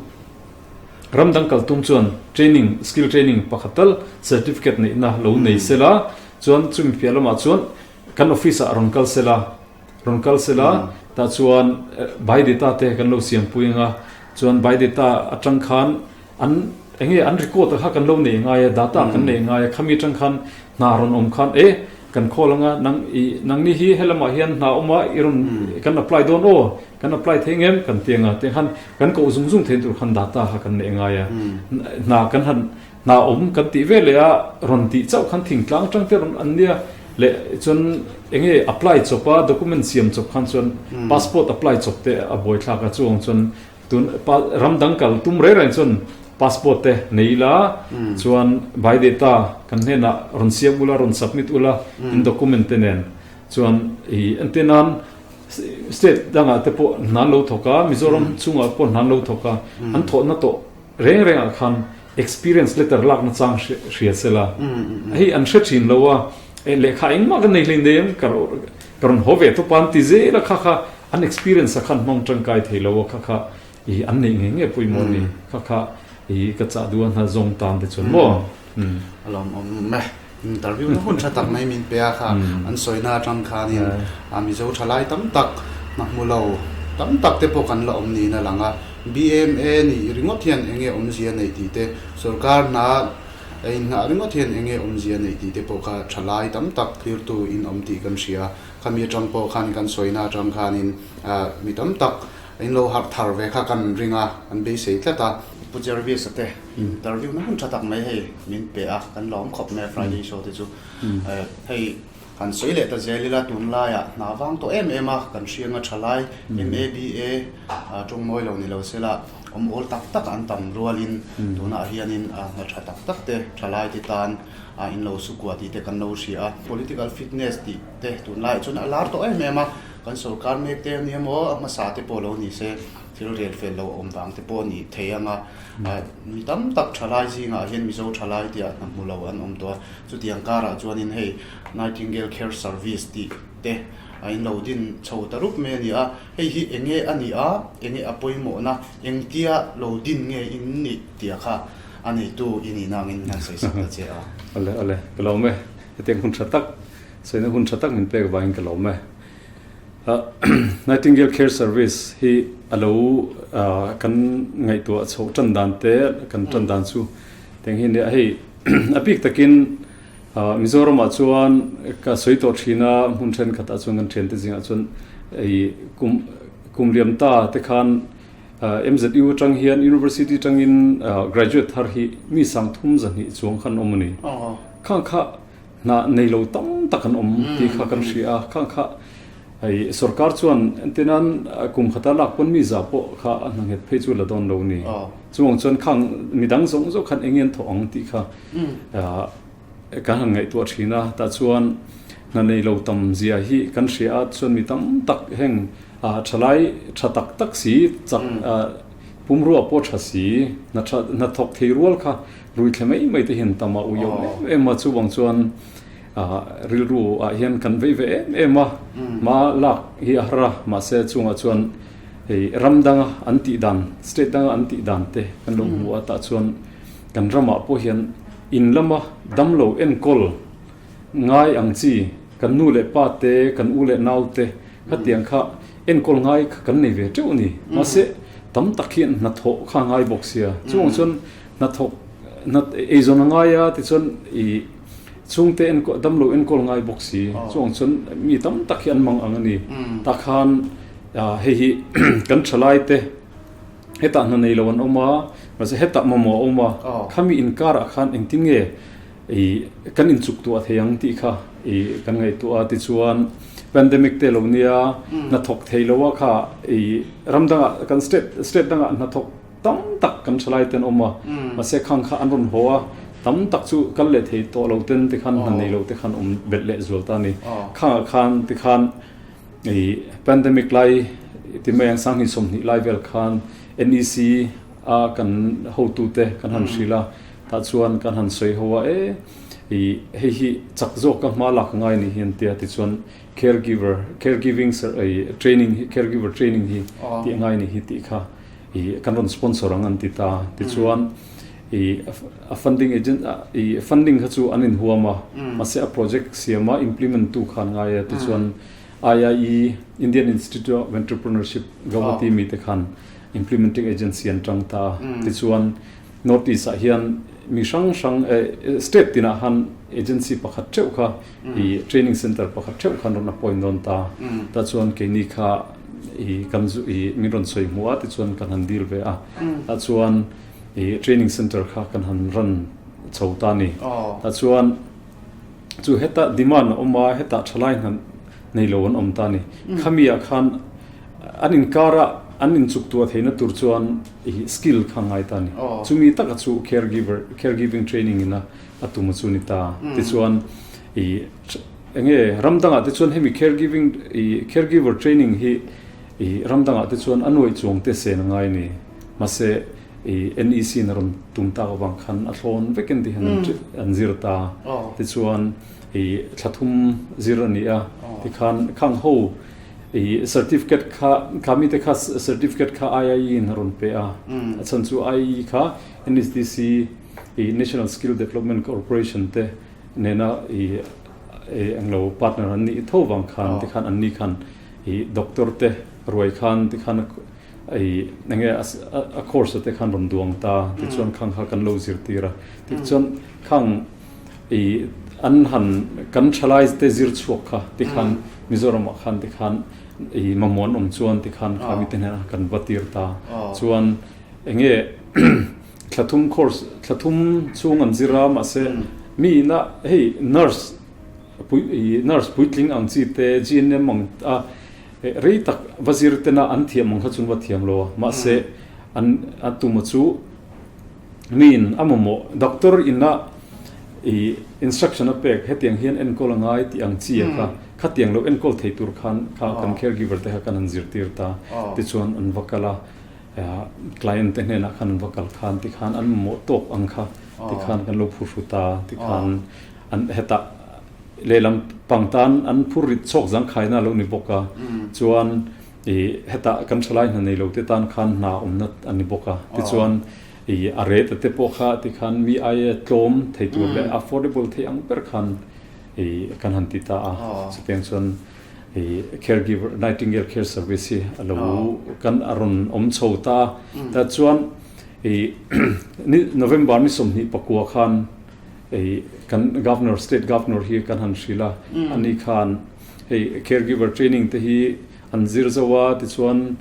Ram dang kal tum chuan training, skill training pakhat tal certificate neihna lo nei sela, chuan chumi piah lamah chuan kan office ah rawn kal sela, rawn kal sela, tah chuan by data te kan lo siam pui ang a, chuan by data atang khan an eng nge an record a kha kan lo nei ngai a, data kan nei ngai a, khami atang khan hna rawn awm khan e kan call ang a, nang i nangni hi helamah hian hna awm a i rawn kan apply dawn aw, Kan apply thei ngem kan ti anga tiang khan kan koh zung zung theih tur khan data kha kan neih ngai a. Hna kan han hna awm kan tih ve leh a rawn tih chauh khan thingtlang atang te rawn an nia leh chuan eng nge apply chawp a document siam chawp khan chuan passport apply chawp te a buaithlak a chuang chuan tun ram dang kal tum reng reng chuan. Passport te nei ila chuan by data kan hnenah rawn siam ula rawn submit ula in document te nen chuan ih entir nan state dangah te pawh hna an lo thawk a Mizoram chhungah pawh hna an lo thawk a an thawhna tawh reng rengah khan experience letter lakna chang hria sela hei an hre thin lo a lehkha engmah kan nei hlei nem ka rawn haw ve tawp a an ti zel a kha kha an experience a khan hmang tangkai thei lo a kha kha I an neih ngei ngei pawimawh ni kha kha i ka chah duh a hna zawng tan te chuan maw. A lawmawm e. Interview na hun tha tak mai min pe a kha an sawina atang khanin a Mizo thalai tam tak hna hmu lo tam tak te pawh kan la awm niin a lang a. BMA nih ringawt hian eng nge awmzia neih tih te, sorkar hna inngah ringawt hian eng nge awmzia neih tih te pawh kha thalai tam tak thlirtu in awm tih kan hria. Khami atang pawh khan kan sawina atang khanin mi tam tak In lo harh thar ve kha kan ring a, kan beisei tlat a. Pu Jervis-a te interview na hun tha tak mai hei min pe a, kan lawm khawp mai a Friday show te chu. Hei han sawi leh ta zel ila tunlaiah hna vang tawh em em a, kan hrianga tha lai MABA tawng mawi lo ni lo sela awm awl tak tak an tam rualin tunah hianin hna tha tak tak te tha lai te tan in lo su kua tih te kan lo hria a. Political fitness tih te tunlaiah chuan a lar tawh em em a. Kan sorkar mek te ania maw, a hmasa te pawh lo ni se, thil rel fel lo awm vang te pawh a nih thei ang a. Mi tam tak thalai zingah hian Mizo thalai tia hna hmu lo an awm tawh a. Chutiang karah chuanin hei Nightingale Care Service tih te a in lo din chho ta rup mai a ni a. Hei hi eng nge a nih a, eng nge a pawimawhna, engtia lo din nge in nih tia kha a neitu i nihna angin han sawi sak ta che a. Awle awle, ka lawm e. Hetiang hun tha tak, sawina hun tha tak min pek vangin ka lawm e. Nightingale Care Service hi a lo kan ngaihtuah chhoh tan dan te kan tan dan chu teng hi nia hei a bik takin Mizoramah chuan ka sawi tawh thin a hmun thenkhatah chuan kan thiante zingah chuan ei kum kum liam ta te khan MZU atang hian University atangin graduate thar hi mi sang thum zahnih chuang khan awm a ni. Khang kha Hna nei lo tam tak an awm tih kha kan hria a, khang kha hei sorkar chuan entinan kum khata lak pawn mi za pawh kha a hna nghet phei chu la dawn lo ni. Chuvang chuan khang midang zawng zawng khan eng nge an thawh ang tih kha kan han ngaihtuah thin a, tah chuan hna nei lo tam zia hi kan hria a, chuan mi tam tak heng thalai tha tak tak si chak pumrua pawh tha si hna thawk thei rual kha Ruithle mai mai te hian tam a ui awm em em a, chuvang chuan rilru ah hian kan vei ve em em a, hma lak hi a har a, mahse chungah chuan hei ram danga an tih dan, state danga an tih dan te kan lo hmu a, tah chuan kan ramah pawh hian in lama damlo enkawl ngai ang chi kan nu leh pa te, kan u leh nau te khatiang kha enkawl ngai kha kan nei ve teuh a ni, mahse tam tak hian hnathawh kha a ngai bawk sia, chuvang chuan Hnathawk hna eizawn a ngai a tichuan i chhungte enkawl damlo enkawl ngai bawk si chuang chuan mi tam tak hi an mang ang a ni. Tah khan hei hi kan thalai te hetah hna nei lo an awm a mahse hetah mamawh a awm a khami inkarah khan engtin nge i kan inchuk tuah thei ang tih kha i kan ngaihtuah a tichuan pandemic te lo nia hnathawk thei lo a kha i ram dangah kan state state dangah hnathawk Tam tak kan thalai ten awm a, mahse khang kha an rawn haw a, tam tak chu kal leh thei tawh lo ten tikhan hna nei lo te khan awm belh leh zual ta a ni. Khangah khan tikhan i pandemic lai ti mai ang sanghnih 20 lai vel khan NEC a kan hotu te kan han hrilh a, tah chuan kan han sawi ho a e i hei hi chak zawk ka hma lak ngai ni hi an tia tichuan caregiver caregiving training hi caregiver training hi tih ngai ni hi tih kha i kan rawn sponsor ang an ti ta. Tichuan i a funding agent i funding kha chu an inhuam a, mahse a project siam a implement tu kha an ngai a. Tichuan IIE, Indian Institute of Entrepreneurship, Guwahati mi te khan implementing agency an tang ta a. Tichuan North East ah hian mi hrang hrang state tinah han agency pakhat theuh kha i training center pakhat theuh kha an rawn appoint dawn ta. Tah chuan keini kha i kan zu i min rawn sawi hmuh a tichuan kan han deal ve a. Tah chuan i training center kha kan han run chho ta a ni. Tah chuan chu hetah demand a awm a, hetah thalai hna nei lo an awm ta a ni. Khami ah khan an inkar a. an inchuktuah theihna tur chuan i skill kha ngai ta a ni. Chumi taka chu caregiver, caregiving training ina a tum a chu ni ta. Tichuan i enge ram dangah te chuan hemi caregiving i caregiver training hi i ram dangah te chuan a nuaih chuang te sen a ngai a ni. Mahse i NEC in a rawn tum tak avang khan a thlawn vekin ti hian an zir ta. Tichuan i thla thum zir a ni a, tikhan khang ho i certificate kha kha mite kha certificate kha IIE in a rawn pe a, a chhan chu IIE kha NSDC i National Skill Development Corporation te nena i englo partner an nih tho vang khan tikhan an ni khan i doctor te ruai khan tikhan i enge a course te khan rawn duang ta tichuan khang kha kan lo zirtir a, tichuan khang I an han kan thalai te zir chhuak kha tikhan Mizoram ah khan tikhan i mamawh an awm chuan tikhan kha mi te hnenah kan va tir ta. Chuan enge thla thum course thla thum chhung an zir a mahse mi ina hei nurse pui i nurse puitling ang chi te GNM ang a rei tak va zir tena an thiam ang kha chuan va thiam lo a mahse an a tuma chu Miin a mamawh doctor ina i instruction a pek hetiang hian enkawl a ngai tih ang chi a kha khatiang lo enkawl thei tur khan kha kan caregiver te kha kan han zirtir ta tichuan an va kal a client te hnenah khan an va kal khan tikhan an mamawh tawk ang kha tikhan kan lo phuhru ta tikhan an hetah lehlam pang tan an phur rit chhawk zangkhaina a lo ni bawk a chuan I hetah kan thalai hna nei lo te tan khan hna awmna a ni bawk a, tichuan i a rate te pawh kha tikhan mi aia tlawm thei tur leh affordable thei ang ber khan i kan han ti ta a, chutiang chuan i caregiver Nightingale Care Service hi a lo kan a rawn awm chho ta a, tah chuan i ni November ni 24 khan i kan Governor State Governor hi kan han hrilh a, ani khan hei caregiver training te hi An zir zo a, tichuan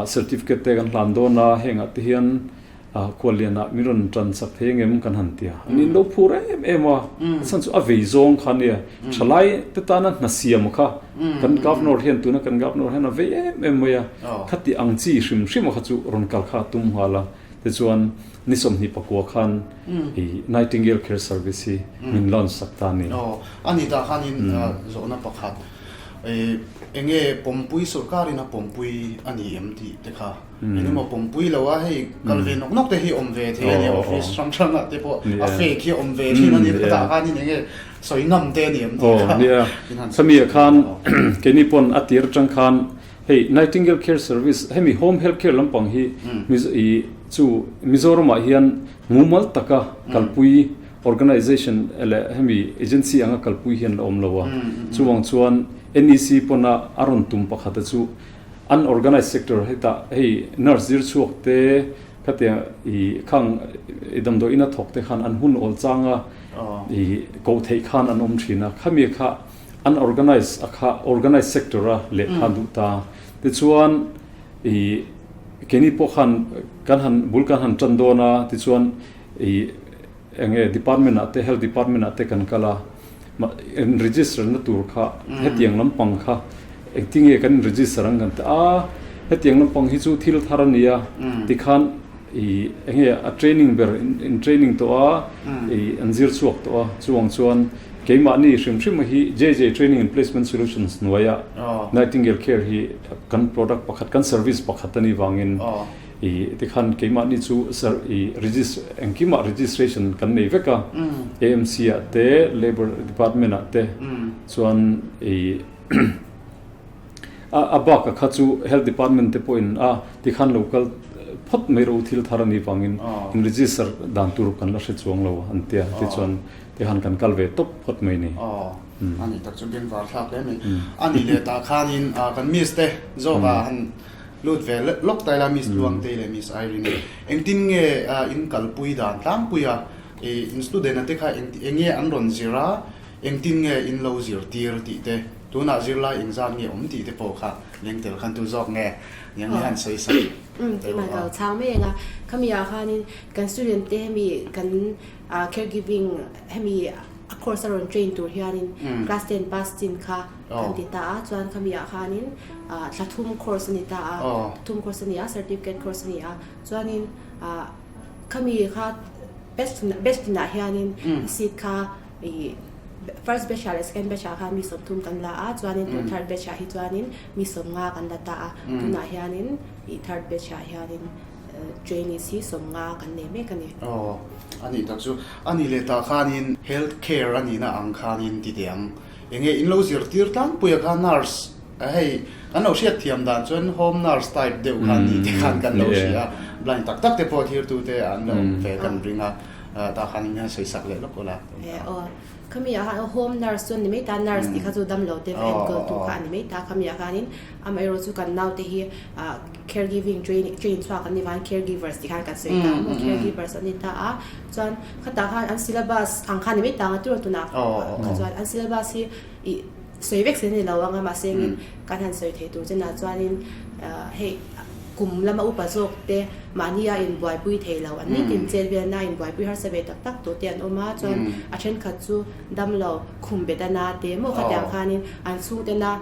certificate te kan hlan dawn a, hengah te hian khuallianah min rawn tan chak thei angem kan han ti a. An inlo phur em em a, a chhan chu a vei zawng kha nia, thalai te tana hna siam kha kan Governor hian tuna kan Governor hian a vei em em mai a, khati ang chi hrim hrim a kha chu rawn kal kha a tum nghal a, tichuan ni 29 khan i Nightingale Care Service hi min launch sak ta a ni. Aw, a ni tah khanin zawhna pakhat. Enge pawmpui sorkarin a pawmpui a ni em tih te kha engemaw pawmpui lo a hei kal ve nawk nawk te hi awm ve thei a ni office hrang hrang ah te pawh a fake hi awm ve thin a ni chutah khanin enge sawi ngam te a ni em tih kha in han sawi Khami khan keini pawn a tir atang khan hei Nightingale Care Service hemi home health care lampang hi i chu Mizoram ah hian mumal taka kalpui Organization leh hemi agency anga kalpui hian la awm lo a. Chuvang chuan NEC pawna a rawn tum pakhata chu unorganized sector hetah hei nurse zir chhuak te khatia i khang i damdawi ina thawk te khan an hun awl changa i koh theih khan an awm thin a. Khami kha unorganized a kha organized sector a lehkha duh ta. Tichuan i keini pawh khan kan han bul kan han tan dawn a tichuan I eng nge department ah te health department ah te kan kal a in register na tur kha hetiang lampang kha engtin nge kan in register ang kan ti a hetiang lampang hi chu thil thar a nia tikhan i eng nge a training ber in training tawh a i an zir chhuak tawh a chuang chuan keimahni hrim hrim hi JJ Training and Placement Solutions hnuaia Nightingale Care hi kan product pakhat kan service pakhat a nih vangin I tikhan keimahni chu i engkimah registration kan nei vek a, AMC ah te Labour Department ah te chuan i a bak a kha chu Health Department te pawhin a tikhan lo kal phawt mai rawh u thil thar a nih vangin in register dan tur kan la hre chuang lo an tia tichuan tikhan kan kal ve tawp phawt mai ni. A nih tak chu bengvar thlak hle mai. A nih leh tah khanin kan miss te zawk ah han Lut ve lawk ta ila Miss Luangtei leh Miss Irene engtin nge in kalpui dan tlangpui a, in student a te kha eng nge an rawn zir a, engtin nge in lo zirtir tih te, tunah zirlai engzat nge awm tih te pawh kha leng tel khan tu zawk nge niang hi han sawi sak Umm keimah ka lo chhang mai ang a, khami ah khanin kan student te hemi kan caregiving hemi a course a rawn train tur hianin class ten pass chin kha. kan ti ta a, chuan khami ah khanin thla thum course a ni ta a, thla thum course a ni a, certificate course a ni a, chuanin khami kha batch batch tinah hianin seat kha ih first batch ah leh second batch ah khan mi 30 kan la a, chuanin tun third batch ah hi chuanin mi 50 kan la ta a, tunah hianin ih third batch ah hianin Trainees hi 50 kan nei mek a ni. Aw, a nih tak chu. A nih leh tah khanin health care a nihna ang khanin ti teh ang. Enge in lo zirtir tlangpuia kha nurse hei kan lo hriat thiam dan chuan home nurse type deuh khan ni te khan kan lo hria a, blind tak tak te pawh thirtute an lo awm ve kan ring a, tah khanin hian sawi sak leh lawk ula. Aw, khami ah khan home nurse chu a ni mai ta, nurse tih kha chu damlo te va enkawl tu kha a ni mai ta, khami ah khanin amaherawhchu chu kan naute hi caregiving training train chhuak an ni vang caregivers tih khan kan sawi ta maw caregivers an ni ta a chuan khatah khan an syllabus ang khan ni mai tang a tirh tunah kha chuan an syllabus hi ih sawi vek sen a ni lo ang a mahse engin kan han sawi thei tur chenah chuanin hei kum lama upa zawk te mahnia inbuaipui thei lo an nitin chet velna inbuaipui harsa ve tak tak tawh te an awm a chuan a thenkhat chu damlo khum bet a na te maw khatiang khanin an chhungtena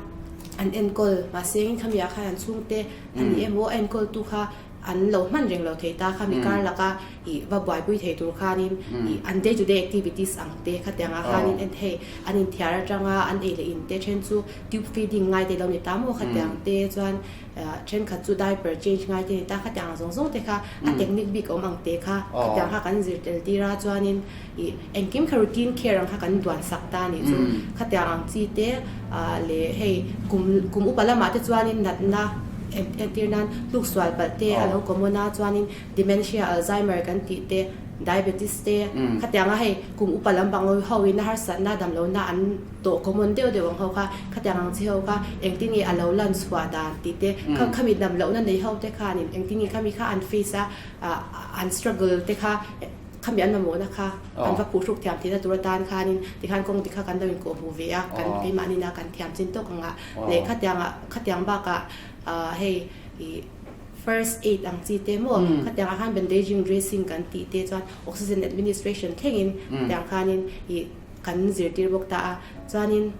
An enkawl, mahse engin khami ah khan an chhungte a ni emaw a enkawltu kha an lo hman reng lo thei ta kha mi kar laka ih va buaipui thei tur khanin ih an day to day activities ang te khatiang ah khanin en hei an inthiar atanga an ei leh in te then chu tube feeding ngai te lo ni ta maw khatiang te chuan thenkhat chu diaper change ngai te ni ta khatiang ang zawng zawng te kha a technique bik awm ang te kha khatiang kha kan zir tel tir a chuanin Ih, engkim kha routine care ang kha kan duan sak ta a nih chu. Khatiang ang chi te leh hei kum kum upa lamah te chuanin natna entir nan tluk sual palh te a lo common a, chuanin dementia, Alzheimer kan tih te, diabetes te, khatianga hei kum upa lam bang ho in a harsatna damlohna an tawh common deuh deuh ang ho kha, khatiang ang chi ho kha engtin nge a lo lan chhuah dan tih te, khami damlohna nei ho te khanin engtin nge khami kha an face a, an struggle te kha. Khami an mamawhna kha an va phuhruk thiam theihna tur atan khanin tikhan kawng dik kha kan lo inkawhhmuh ve a, kan keimahni-na kan thiam chin tawk ang a, leh khatiangah khatiang bakah hei ih first aid ang chi te maw khatiangah khan bandaging dressing kan tih te chuan oxygen administration thlengin khatiang khanin ih kan zirtir bawk ta a, chuanin.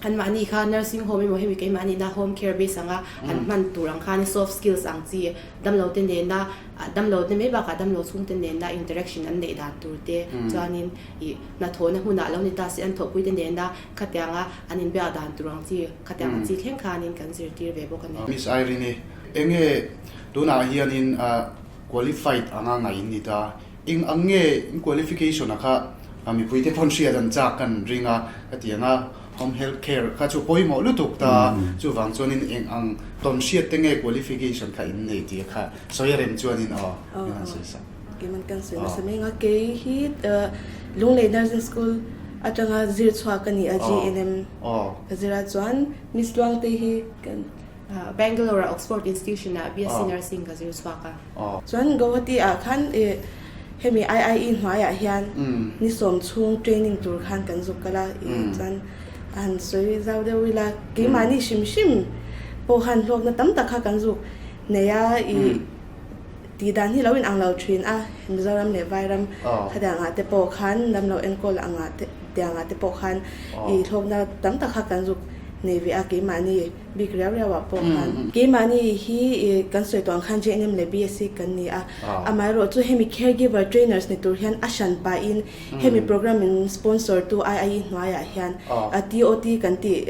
Anmahni kha nursing home emaw hemi keimahni na home care base anga an hman tur ang khan soft skills ang chi damlo te nena damlo te mai bakah damlo chhungte nena interaction an neih dan tur te chuanin ih hnathawhna hmunah lo ni ta se an thawhpui te nena khatianga an inbiak dan tur ang chi khatiang ang chi thleng khanin kan zirtir ve bawk a ni. Miss Irene-i, enge tunah hianin qualified anga ngaih in ni ta? Eng ang nge in qualification a kha mipui te pawn hriat an chak kan ring a, ka ti ang a, home health care kha chu pawimawh lutuk ta, chuvang chuanin eng ang tawn hriat te nge qualification kha in nei tih kha sawi a rem chuanin aw min han sawi sak. Keiman kan sawi nasa mai ang a, kei hi Lunglei Nursing School atanga zir chhuak ka ni a, GNM ka zir a, chuan Miss Luangtei hi kan. Bangalore ah Oxford Institution ah BSc Nursing ka zir chhuak a. Chuan Guwahati ah khan hemi IIE hnuaiah hian ni sawm chhung training tur khan kan zuk kal a, chuan a han sawi zau deuh ila keimahni hrim hrim pawh khan hlawkna tam tak kha kan zuk nei a, tih dan hi lo inang lo thin a, Mizoram leh Vairam khatiang ah te pawh khan ram lo enkawl ang ah te tiang ah te pawh khan hlawkna tam tak kha kan zuk nei ve a keimahni. Bik riau riau ah pawh khan. Keimahni hi kan sawi tawh ang khan JNM leh BSc kan ni a, amaherawh chu hemi caregiver trainers ni tur hian a hran pahin hemi program in sponsor tu IIE hnuaiah hian TOT kan tih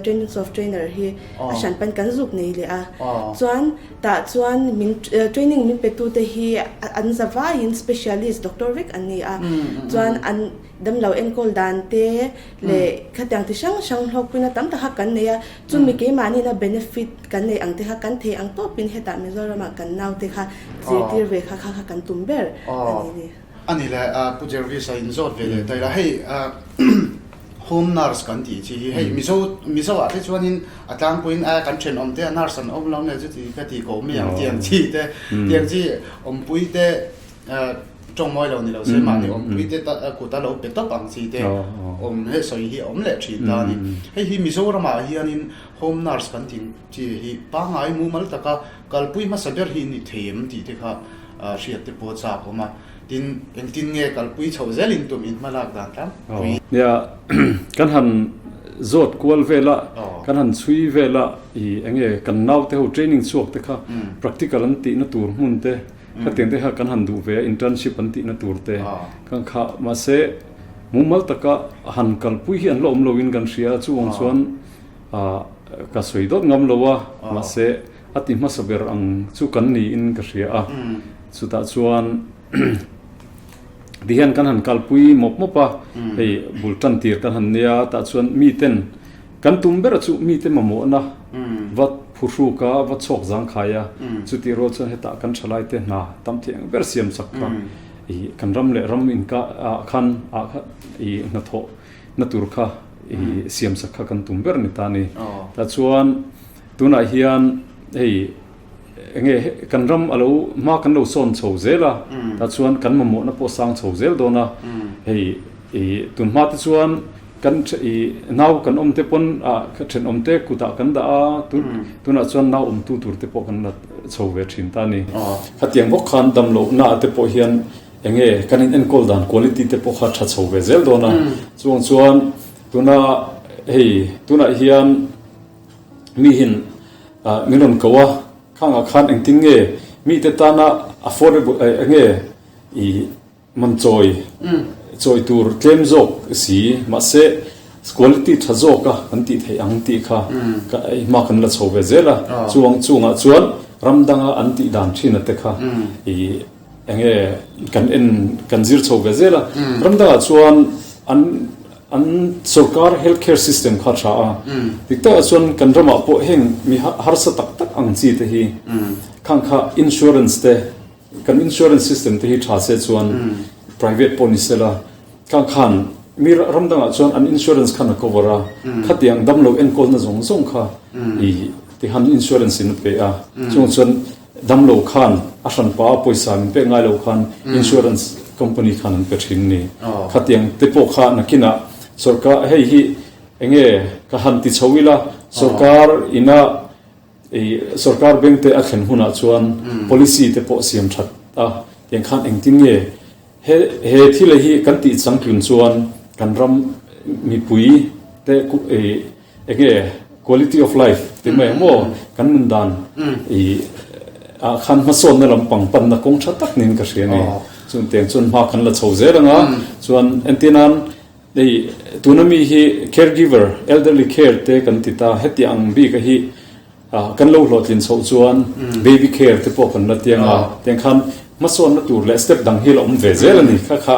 trainings of trainer hi a hran pahin kan zuk nei leh a. Chuan tah chuan min training min pe tute hi an za vaiin specialist doctor vek an ni a, chuan an damlo enkawl dan te leh khatiang ti hrang hrang hlawkpuina tam tak kha kan nei a, chumi keimahniina benefit kan nei ang te kha kan thei ang tawpin hetah Mizoramah kan naute kha zirtir ve kha kha kha kan tum ber a ni ni. A ni le, Pu Jervis a inzawt ve leh daih a, hei home nurse kan tih chi hi hei Mizo Mizo ah te chuanin a tlangpuiin a kan thenawm te a nurse an awm lo nge chuti ka ti ko mai ang tiang chi te tiang chi awmpui te Tawng mawi lo ni lo se mahni awmpui te kut a lo pe tawp ang chi te awm he sawi hi a awm leh thin ta a ni. Hei hi Mizoramah hianin home nurse kan tih chi hi pangngai mumal taka kalpui hmasa ber hi ni thei em tih te kha hriat te pawh a chak awm a. Tin, engtin nge kalpui chhoh zelin tum in hmalak dan tlangpui. Nia, kan han. zawt kual vel a, kan han chhui vel a, ih eng nge kan naute ho training chhuak te kha practical an tihna tur hmun te khatiang te kha kan han duh ve a, internship an tihna tur te kha kha mahse mumal taka han kalpui hi an la awm loin kan hria a, chuvang chuan ah ka sawi dawt ngam lo a, mahse a ti hmasa ber ang chu kan niin ka hria a, chutah chuan. Tihian kan han kalpui mawp mawp a, hei bul tan tir kan han nia tah chuan miten kan tum ber chu mite mamawhna va phuhruk a, va chhawk zangkhai a, chutih rual chuan hetah kan thalai te hna tam thei ang ber siam chak kha ih kan ram leh ram inka ah khan ah kha ih hnathawh na tur kha ih siam chak kha kan tum ber ni ta a ni. Tah chuan tunah hian hei. Enge kan ram a lo hma kan lo sawn chho zel a, tah chuan kan mamawhna pawh sang chho zel dawn a, hei ih tun hma te chuan kan ih nau kan awm te pawn ah thenawm te kutah kan dah a, tun tunah chuan nau awmtu tur te pawh kan la chho ve thin ta a ni. Khatiang bawk khan damlohna te pawh hian enge kan in enkawl dan quality te pawh kha tha chho ve zel dawn a, chuvang chuan tuna hei tunah hian mihin min rawn ko a, khangah khan engtin nge mite tana affordable eng nge i man chawi chawi tur tlem zawk si mahse quality tha zawk a kan tih theih ang tih kha ka hma kan la chho ve zel a, chuang chungah chuan ram danga an tih dan thin a te kha i eng nge kan en kan zir chho ve zel a, ram dangah chuan an An sorkar health care system kha a tha a, dik takah chuan kan ramah pawh heng mi harsa tak tak ang chi te hi khang kha insurance te kan insurance system te hi tha se chuan private pawh ni sela khang khan mi ram dangah chuan an insurance khan a cover a, khatiang damlo enkawlna zawng zawng kha i tihan insurance in a pe a, chung chuan Damlo khan a hranpa a pawisa min pek ngai lo khan insurance company khan an pe thin ni. Khatiang te pawh kha nakinah sorkar hei hi enge ka han ti chho ila sorkar ina i sorkar bank te a thlen hunah chuan policy te pawh siam that a tiang khan engtin nge He he thil hi kan tih changtlun chuan kan ram mipui te enge quality of life tih mai ang maw kan nun dan i ah khan hmasawnna lampang panna kawng tha tak niin ka hria a ni. Chuan tiang chuan hma kan la chho zel ang a, chuan entirnan hei tuna mi hi caregiver elderly care te kan ti ta hetiang ang bik a hi Kan lo hlawhtlin chhoh chuan baby care te pawh kan la tiang a, tiang khan hmasawnna tur leh step dang hi la awm ve zel a ni, kha kha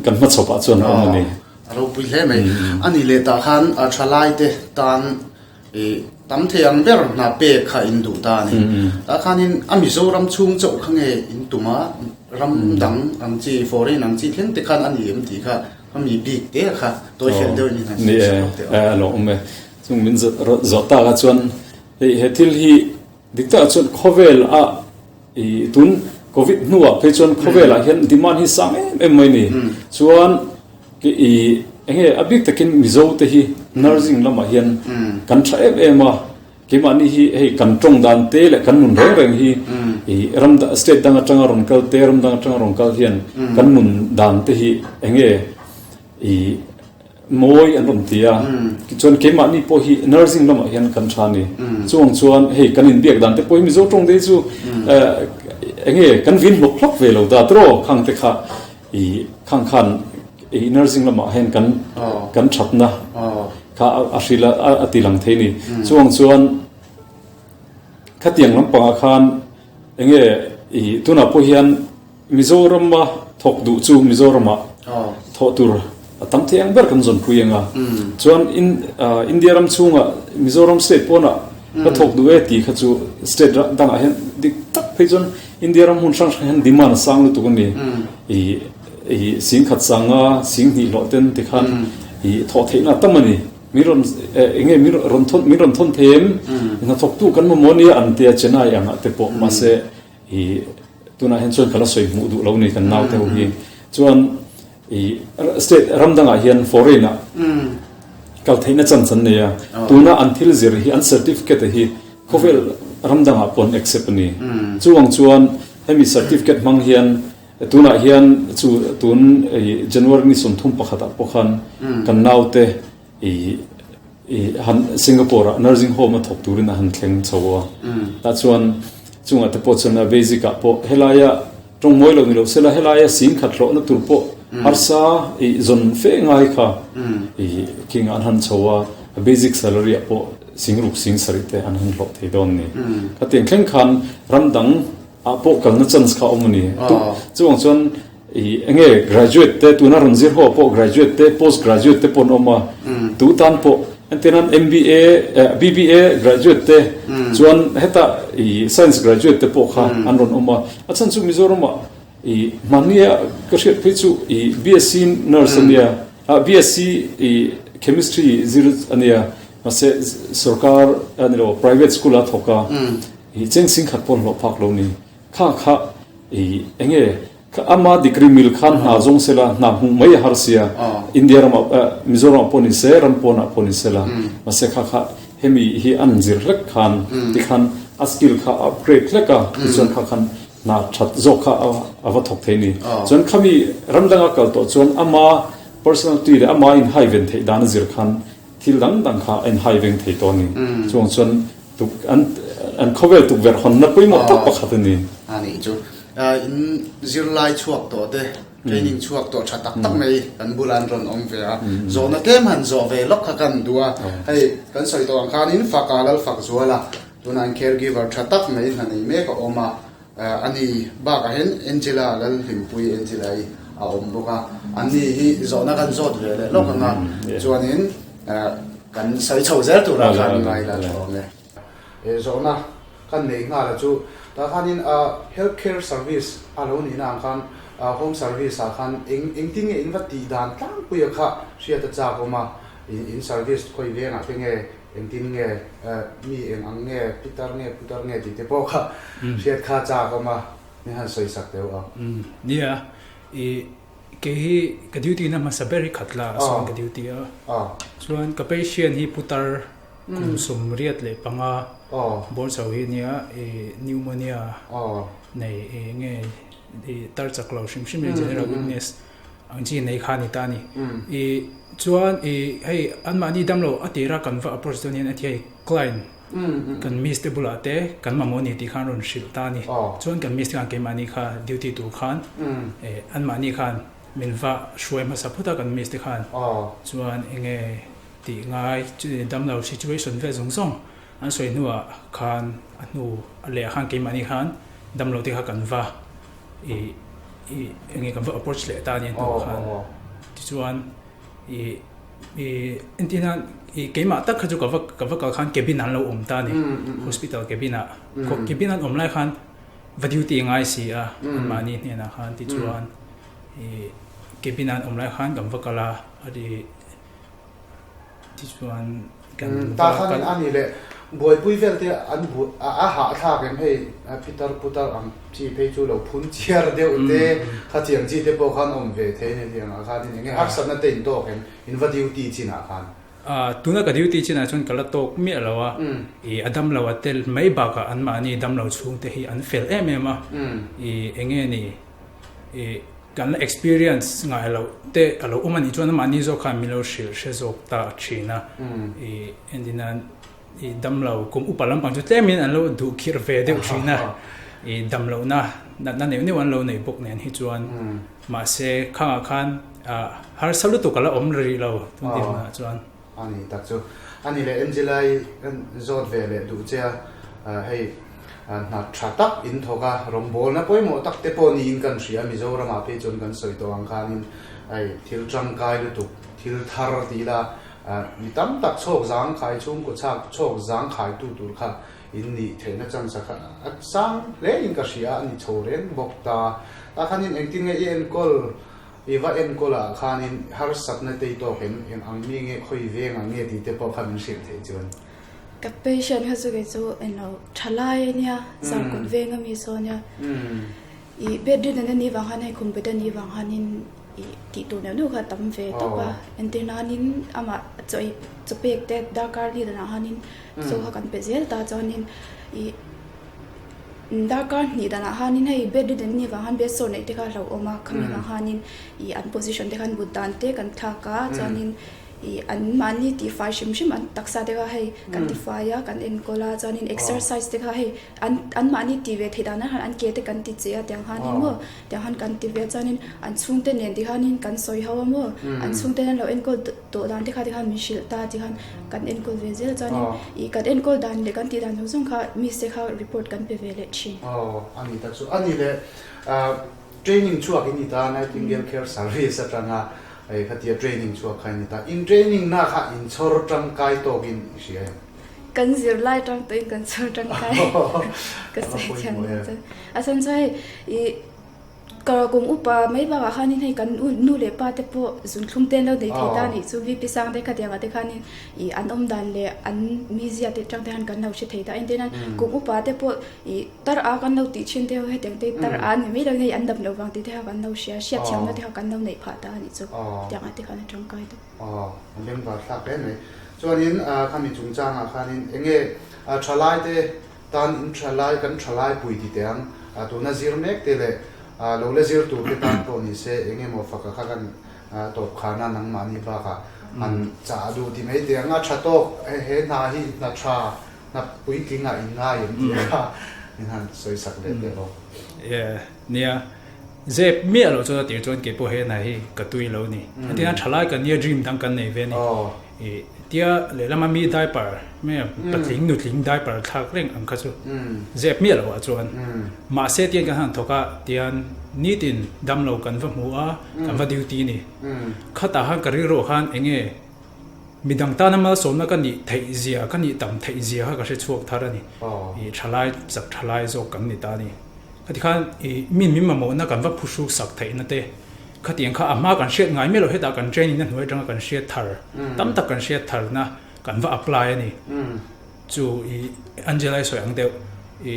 kan hmachhawpah chuan a awm a ni. A ropui hle mai. A nih leh tah khan thalai te tan tam thei ang ber hna pek kha in duh ta a ni. Tah khanin a Mizoram chhung chauh kha nge in tum a, ram dang ang chi, foreign ang chi thleng te khan a ni em tih kha a mi bik te kha tawi fel deuhin in han sawi sak lawk teh aw. A lo awm e. Chung min zawh tak ah chuan hei he thil hi dik takah chuan khawvel a ih tun covid hnuah phei chuan khawvel ah hian demand hi sang em em mai ni. Chuan ih eng nge a bik takin Mizo te hi nursing lamah hian kan tha em em a, keimahni hi hei kan tawng dan te leh kan nun reng reng hi ih ram state dang atanga rawn kal te ram dang atanga rawn kal hian kan nun dan te hi eng nge ih Mawi an rawn ti a, tichuan keimahni pawh hi nursing lamah hian kan tha a ni. Chuvang chuan hei kan inbiak dan te pawh hi Mizo tawng te hi chu eng nge kan vin hlawk hlawk ve lo da tiraw khang te kha ih khang khan ih nursing lamah hian kan kan thatna kha a hril a a ti lang thei a ni. Chuvang chuan khatiang lampangah khan eng nge ih tunah pawh hian Mizorama thawk duh chu Mizoramah thawh tur a tam thei ang ber kan zawnpui ang a. Chuan India ram chhungah Mizoram state pawnah ka thawk duh e tih kha chu state dangah hian dik tak phei chuan India ram hmun hrang hrang hian demand a sang lutuk a ni. Ih singkhat sanga singhnih hlawh ten tikhan ih thawh theihna a tam a ni. Min rawn eng nge min rawn thawn min rawn thawn thei em? Hnathawktu kan mamawh nia an tia Chennai angah te pawh mahse I tunah hian chuan ka la sawi hmuh duh lo ni kan naute ho hi. Chuan i state ram dangah hian foreign ah kal theihna chance an nei a. Tuna an thil zir hi an certificate hi khawvel ram dangah pawh an accept a ni. Chuvang chuan hemi certificate hmang hian tunah hian chu tun i January ni 31 ah pawh khan kan naute i. I han Singapore ah nursing home a thawk turin a han thleng chho a, tah chuan chungah te pawh chuan a basic ah pawh helaia tawng mawi lo ni lo sela helaia sing khat hlawhna tur pawh harsa i zawn fe ngai kha i king ah an han chho a, a basic salary ah pawh sing ruk sing sarih te an han hlawh thei dawn a ni. Khatiang thleng khan ram dang ah pawh kalna chance kha a awm a ni. Chuvang chuan I enge graduate te tuna rawn zir ho pawh graduate te post graduate te pawh an awm a, tu tan pawh entir nan MBA BBA graduate te chuan heta i science graduate te pawh kha an rawn awm a, a chhan chu Mizoram ah i hmahnia ka hriat phei chu i BSc nurse ania BSc i chemistry zir ania mahse sorkar a ni lo private school a thawk a i cheng sing khat pawh an hlawh phak lo ni kha kha i enge Kha ama degree mil khan hna zawng sela hna hmuh mai a har sia, India ramah Mizoramah pawh ni se ram pawnah pawh ni sela, mahse kha kha hemi hi an zir hlek khan tikhan a skill kha a upgrade hlek a, tichuan kha khan hna that zawk kha a va thawk thei a ni. Chuan khami ram danga kal tawh chuan ama personality leh ama inhai ven theih dan a zir khan thil dang dang kha a inhai veng thei tawh a ni. Chuvang chuan tuk an an khawvel tukverh hawnna pawimawh tak pakhat a ni. A nih chu. In zirlai chhuak tawh te, training chhuak tawh tha tak tak mai kan bulah an rawn awm ve a. Zawhna tlem han zawh ve lawk kha kan duh a. Hei kan sawi tawh ang khanin Faka Lalfakzuala tunah in caregiver tha tak mai hna nei mek a awm a. A ni bakah hian Angela Lalhlimpui Angela hi a awm bawk a, an ni hi zawhna kan zawt ve leh lawk ang a, chuanin kan sawi chho zel turah khan ngai la tha awm e. Zawhna kan neih nghal a chu tah khanin health care service a lo nihna ang khan home service ah khan eng engtin nge in va tih dan tlangpuia kha hriat a chak awm a, in service khawi vengah te nge Engtin nge mi eng ang nge pitar nge putar nge tih te pawh kha hriat kha chak awm a, min han sawi sak deuh a. Nia, i kei hi ka duty na hmasa ber hi khat la sawn ka duty a, chuan ka patient hi putar kum 85 bawr chho hi nia, i pneumonia nei nge i tar chak lo hrim hrim hi general weakness Ang chi nei kha a ni ta a ni. I chuan i hei anmahni damlo a tira kan va approach dawn hian a ti hei client kan miss te bulah te kan mamawh a ni tih khan rawn hrilh ta a ni. Chuan kan miss te khan keimahni kha duty tur khan anmahni khan min va hruai hmasa phawt a kan miss te khan chuan enge tih ngai damlo situation vel zawng zawng an sawi hnuah khan a hnu a leh ah khan keimahni khan damlo te kha kan va i i enge kan va approach leh ta ania hnu khan tichuan i i entir nan i keimah tak kha chu ka va ka va kal khan cabin an lo awm ta a ni hospital cabin ah cabin an awm lai khan va duty ngai si a anmahni hnenah khan tichuan i cabin an awm lai khan kan va kal a a ri Tichuan kan Ta khan a ni leh buaipui vel te an bu a hahthlak em hei pitar putar ang chi phei chu lo phun chiar deuh te khatiang chi te pawh khan awm ve thei a ni tiang ah khan in enge harsatna te in tawk em in va duty chin ah khan. Tuna ka duty chin ah chuan ka la tawk miah lo a, i a damlo a tel mai bakah anmahni damlo chhung te hi an fel em em a, i enge ni i Kan la experience ngai loh te a lo awm a nih chuan amahni zawk khan min lo hrilh hre zawk ta thin a. I entin nan i damlo kum upa lampang chu tlemin an lo duh khirh ve deuh thin a. I damlohna natna neuh neuh an lo nei bawk nen hi chuan mahse khangah khan harsa lutuk a la awm rih lo tun dinhmunah chuan. A ni tak chu. A ni leh Angela i kan zawt ve leh duh che a, hei hna tha tak in thawk a, rawngbawlna pawimawh tak te pawh niin kan hria, Mizoram ah phei chuan kan sawi tawh ang khanin hei thil tangkai lutuk, thil thar ti ila mi tam tak chhawk zangkhai chhungkaw chhak chhawk zangkhai tu tur kha in nih theihna chance kha a sang hle in ka hria a ni chho reng bawk ta. Tah khanin engtin nge i enkawl I va enkawl ah khanin harsatna te i tawk em? Eng ang mi nge khawi veng ang nge tih te pawh kha min hrilh theih chuan. Ka patient kha chu kei chu englo tha lai a nia, zarkawt veng a mi saw a nia. I bedridden a nih vang khan hei khum bet a nih vang khanin i tih tur neuh neuh kha a tam ve tawp a. Entir nanin amah chaw ei chaw pek te darkar li danah khanin chaw kha kan pe zel ta chuanin i Darkar hnih danah khanin hei bedridden ni vang khan bed sore neih te kha a hlauhawm a, khami vang khanin ih an position te khan mut dan te kan thlak a, chuanin Ih an mahni tihfai hrim hrim an taksa te kha hei kan tifai a kan enkawl a chuanin exercise te kha hei an an mahni tih ve theih dan ah khan an ke te kan ti che a tiang khanin maw tiang khan kan ti ve a chuanin an chhungte nen tikhanin kan sawi ho a maw an chhungte an lo enkawl tawh dan te kha tikhan min hrilh ta tikhan kan enkawl ve zel a chuanin ih kan enkawl dan leh kan tih dan zawng zawng kha miss te kha report kan pe ve leh thin. Aw a ni tak chu a ni le training chhuak in ni ta Nightingale Care Service atanga Hei khatia training chhuak kha i ni ta. In training na kha in chhawr tangkai tawkin i hria em? Kan zirlai tang tawhin kan chhawr tangkai ka sawi thiam lo chuan. A chhan chu hei i ka kum upa mai bakah khanin hei kan nu leh pa te pawh zunthlum te an lo nei thei ta anih chu VP sang te khatiang ah te khanin i an awm dan leh an mizia te tang te khan kan lo hre thei ta. Entirnan kum upa te pawh i Tar a kan lo tih thin te ho hetiang te tar a ni mai lo in hei an dam lo vang tih te kha kan lo hria, hriat thiamna te kha kan lo neih phah ta a nih chu tiang ah te khan a tangkai deuh. Aw, a bengvar thlak hle mai. Chuanin khami chungchangah khanin enge thalai te tan in thalai kan thalai pui ti teh ang, tuna zir mek te leh lo la zir tur te tan pawh ni se enge maw faka kha kan tawp khana nangmahni bakah han chah duh ti mai teh ang a tha tawk he hna hi hna tha Hna puitling ah in ngai em tih kha min han sawi sak leh teh bawk. Yeah, nia. Zep miah loh chuan a tir chuan keipawh he hna hi ka tui lo ni. Hetiang hian thalai kan nia dream dang kan nei ve ni. I tia lehlama mi diaper nge patling nutling diaper thlak reng ang kha chu zep miah loh ah chuan mahse tian kan han thawk a tian nitin damlo kan va hmu a kan va duty ni. Khatah khan ka rilru ah khan enge Midang tana malsawmna ka nih theih zia, ka nih tam theih zia kha ka hre chhuak thar a ni. I thalai, chak thalai zawk kan ni ta a ni. Khati khan i min min mamawhna kan va phuhruk sak theihna te, khatiang kha a hma kan hriat ngai miah lo hetah kan training na hnuai atanga kan hriat thar, tam tak kan hriat tharna kan va apply a ni. Chu i Angela i sawi ang deuh i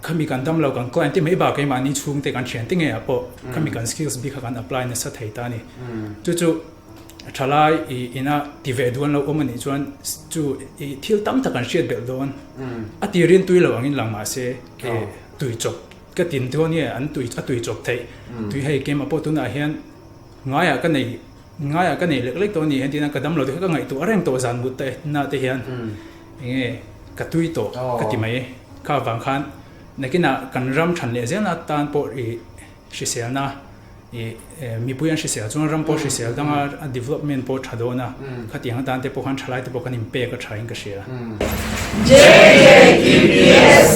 khami kan dam lo kan client te mai bak keimahni chhungte kan thiante ngeiah pawh khami kan skills bik kha kan apply nasa thei ta a ni. Chu chu. Thalai i ina ti ve duan lo awm a nih chuan chu i thil tam tak an hriat belh dawn. A tirin tui lo angin lang mahse e tui chawp ka tin dawn nge an tui a tui chawp theih. Tui hei keimah pawh tunah hian ngaiah ka nei ngaiah ka nei lek lek tawh a ni entirna ka damlo te kha ka ngaihtuah reng tawh zan mut te na te hian enge ka tui tawh ka ti mai. Kha vang khan nakinah kan ram than leh zelna tan pawh i Hriselna i mipui an hrisel chuan ram pawh hrisel danga a development pawh tha dawn a, khatiang atan te pawh khan thalai te pawh kan inpek a tha in ka hria. JJTPS.